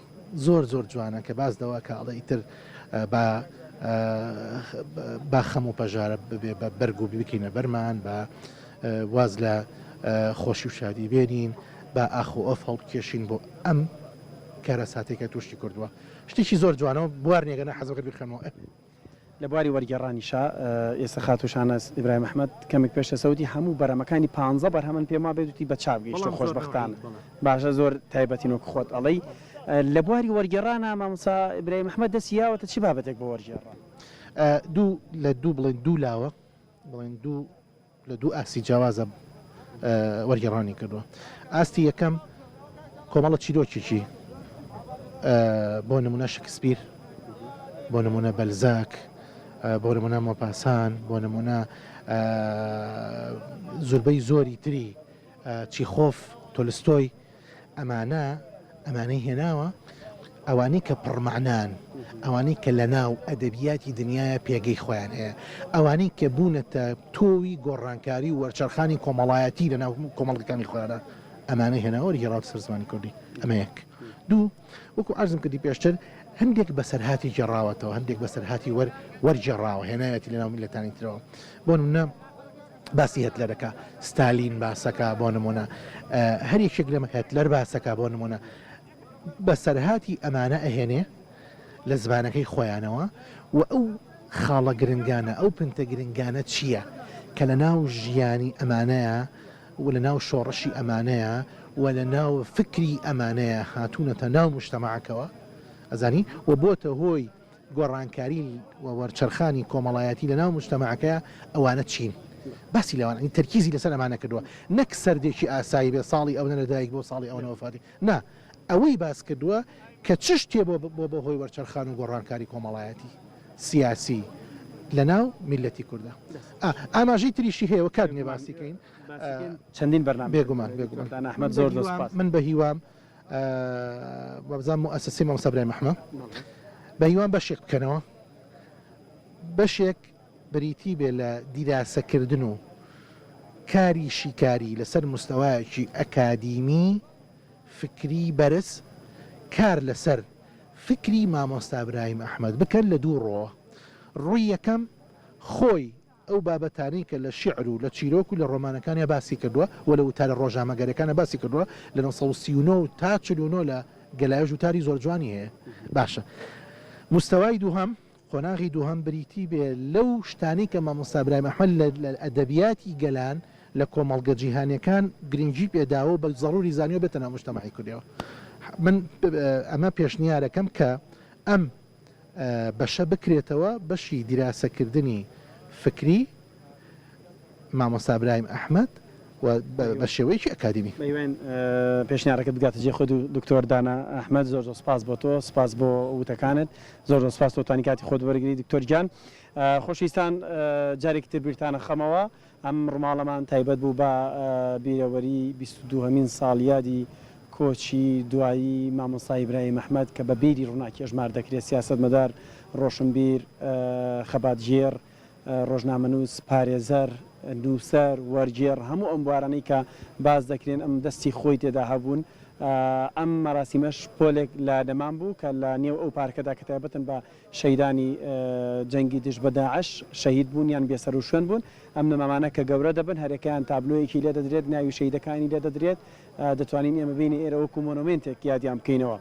زۆر زۆر جوانە کە باس لەوە کە ئەڵێ ئیتر با با خەم و پەژارە ببێ بە بەرگ و بکەینە بەرمان بە واز لە خۆشی و شادی بێنین با ئاخ و ئۆف هەڵبکێشین بۆ ئەم کارەساتەی کە توشتی کردووە شتێکی زۆر جوانە و بوار نیە گەر نا حەزم کرد بیخوێنمەوە. لە بواری وەرگێڕانیشا ئێستا خاتوو شاناز ئیبراهیم ئەحمەد کەمێک پێش ئێستا وتی هەموو بەرهەمەکانی پانزە بەرهەمن پێم وابێت وتی بە چاپ گەیشتووە بەڵام زۆر خۆشبەختانە نەوعی بەڵێ. باشە زۆر تایبەتین وەک خۆت ئەڵێی لە بواری وەرگێڕانا مامۆستا ئیبراهیم ئەحمەد دەستی یاوەتە چ بابەتێک بۆ وەرگێڕان؟ دوو لە دوو بڵێین دوو لاوە بڵێین دوو لە دوو ئاستی جیاوازە وەرگێڕانی کردووە. ئاستی یەکەم کۆمەڵە چیرۆکێکی بۆ نمونە شکسپیر، بۆ نمونە بەلزاک، بۆ نمونە مۆپاسان، بۆ نمونە زوربەی زۆری تری چیخۆف، تۆلستۆی، ئەمانە ئەمانەی هێناوە، ئەوانەی کە پڕمەعنان، ئەوانەی کە لەناو ئەدەبیاتی دنیایا پێگەی خۆیان هەیە، ئەوانەی کە بوونەتە تۆوی گۆڕانکاری و وەرچەرخانی کۆمەڵایەتی لەناو کۆمەڵگەکانی خۆیانا، ئەمانەی هێناوە وەرگێڕاوەتە سەر زمانی کوردی. ئەمە یەک. دوو، وەکوو عەرزم کردی پێشتر هەندێک بەسەرهاتی گێڕاوەتەوە، هەندێک بەسەرهاتی وەر وەرگێڕاوە، هێناویەتی لەناو میللەتانی ترەوە. بۆ نموونە باسی هێتلەرەکە، ستالین باسەکە بۆ نمونە، هەر یەکێک لەمە هێتلەر باسەکە بۆ نمونە، بەسەرهاتی ئەمانە ئەهێنێ لە زمانەکەی خۆیانەوە و ئەو خاڵە گرنگانە، ئەو پنتە گرنگانە چییە کە لە ناو ژیانی ئەمانەیە و لە ناو شۆڕشی ئەمانەیە و لە ناو فکری ئەمانەیە هاتوونەتە ناو موجتەمەعەکەوە ئەزانی و بۆتە هۆی گۆڕانکاری و وەرچەرخانی کۆمەڵایەتی لەناو موجتەمەعەکەیا ئەوانە چین؟ باسی لەوان یانی تەرکیزی لەسەر ئەمانە کردووە نەک سەردێکی ئاسایی بێ ساڵی ئەونە لەدایک بووە ساڵی ئەونە وەفاتی نا ئەوەی باس کردووە کە چ شتێ بۆ بۆ بە هۆی وەرچەرخان و گۆڕانکاری کۆمەڵایەتی سیاسی لەناو میللەتی کوردە ئا ئاماژەی تریشی هەیە و کات نیە باسی کەین چەندین بەرنامە بێگومان بێگومان دانا ئەحمەد زۆر زۆر سوپاس من بە هیوام وابزانم موئەسەسەی مامۆستا برایم ئەحمە بە هیوام بەشێک بکەنەوە بەشێک بریتی بێ لە دیراسەکردن و کاری شیکاری لەسەر مستەوایەکی ئەکادیمی فکری بەرز کار لەسەر فکری مامۆستا برایم ئەحمەد بکەن لە دوو ڕۆوە ڕووی یەکەم خۆی. ئەو بابەتانەی کە لە شیعر و لە چیرۆک و لە ڕۆمانەکانیا باسی کردووە و لە وتارە ڕۆژنامەگەریەکانا باسی کردووە لە 939 تا 49 لە گەلاوێژ وتاری زۆر جوانی هەیە باشە مستەوای دووهەم قۆناغی دووهەم بریتی بێ لەو شتانەی کە مامۆستا برایم ئەحمەد لە لە ئەدەبیاتی گەلان لە کۆمەڵگە جیهانیەکان گرنگی پێ داوە و بە زەڕوری زانیوە بێتە ناو موجتەمەعی کوردیەوە من ئەمە پێشنیارەکەم کە ئەم بەشە بکرێتەوە بەشی دیراسەکردنی فکری مامۆستا برایم ئەحمەد و بە شێوەیەکی ئەکادیمی. بەهیواین پێشنیارەکەت بگاتە جێی خۆی دکتۆر دانا ئەحمەد زۆر زۆر سپاس بۆ تۆ سپاس بۆ وتەکانت زۆر زۆر سپاس تۆ توانی کاتی خۆت وەرگری دکتۆر گیان خۆشەویستان جارێکی تر بیرتان ئەخەمەوە ئەم ڕوماڵەمان تایبەت بوو بە بیرەوەری 22هەمین ساڵیادی کۆچی دوایی مامۆستا ئیبراهیم ئەحمەد کە بە بیری ڕووناکی ئەژمار دەکرێت، سیاسەتمەدار، ڕۆشنبیر، خەباتگێڕ، ڕۆژنامەنووس، پارێزەر، نووسەر، وەرگێڕ، هەموو ئەم بوارانەی کە باس دەکرێن ئەم دەستی خۆی تێدا هەبوون. ئەم مەراسیمەش پۆلێک لە نەمام بوو کە لە نێو ئەو پارکەدا کە تایبەتن بە شەهیدانی جەنگی دژ بە داعش شەهید بوون یان بێسەروشوێن بوون، ئەم نەمامانە کە گەورە دەبن هەرێکەیان تابلۆیەکی لێ دەدرێت، ناوی شەهیدەکانی لێ دەدرێت، دەتوانین ئێمە بێینە ئێرە وەکو مۆنۆمێنتێک یادیان بکەینەوە.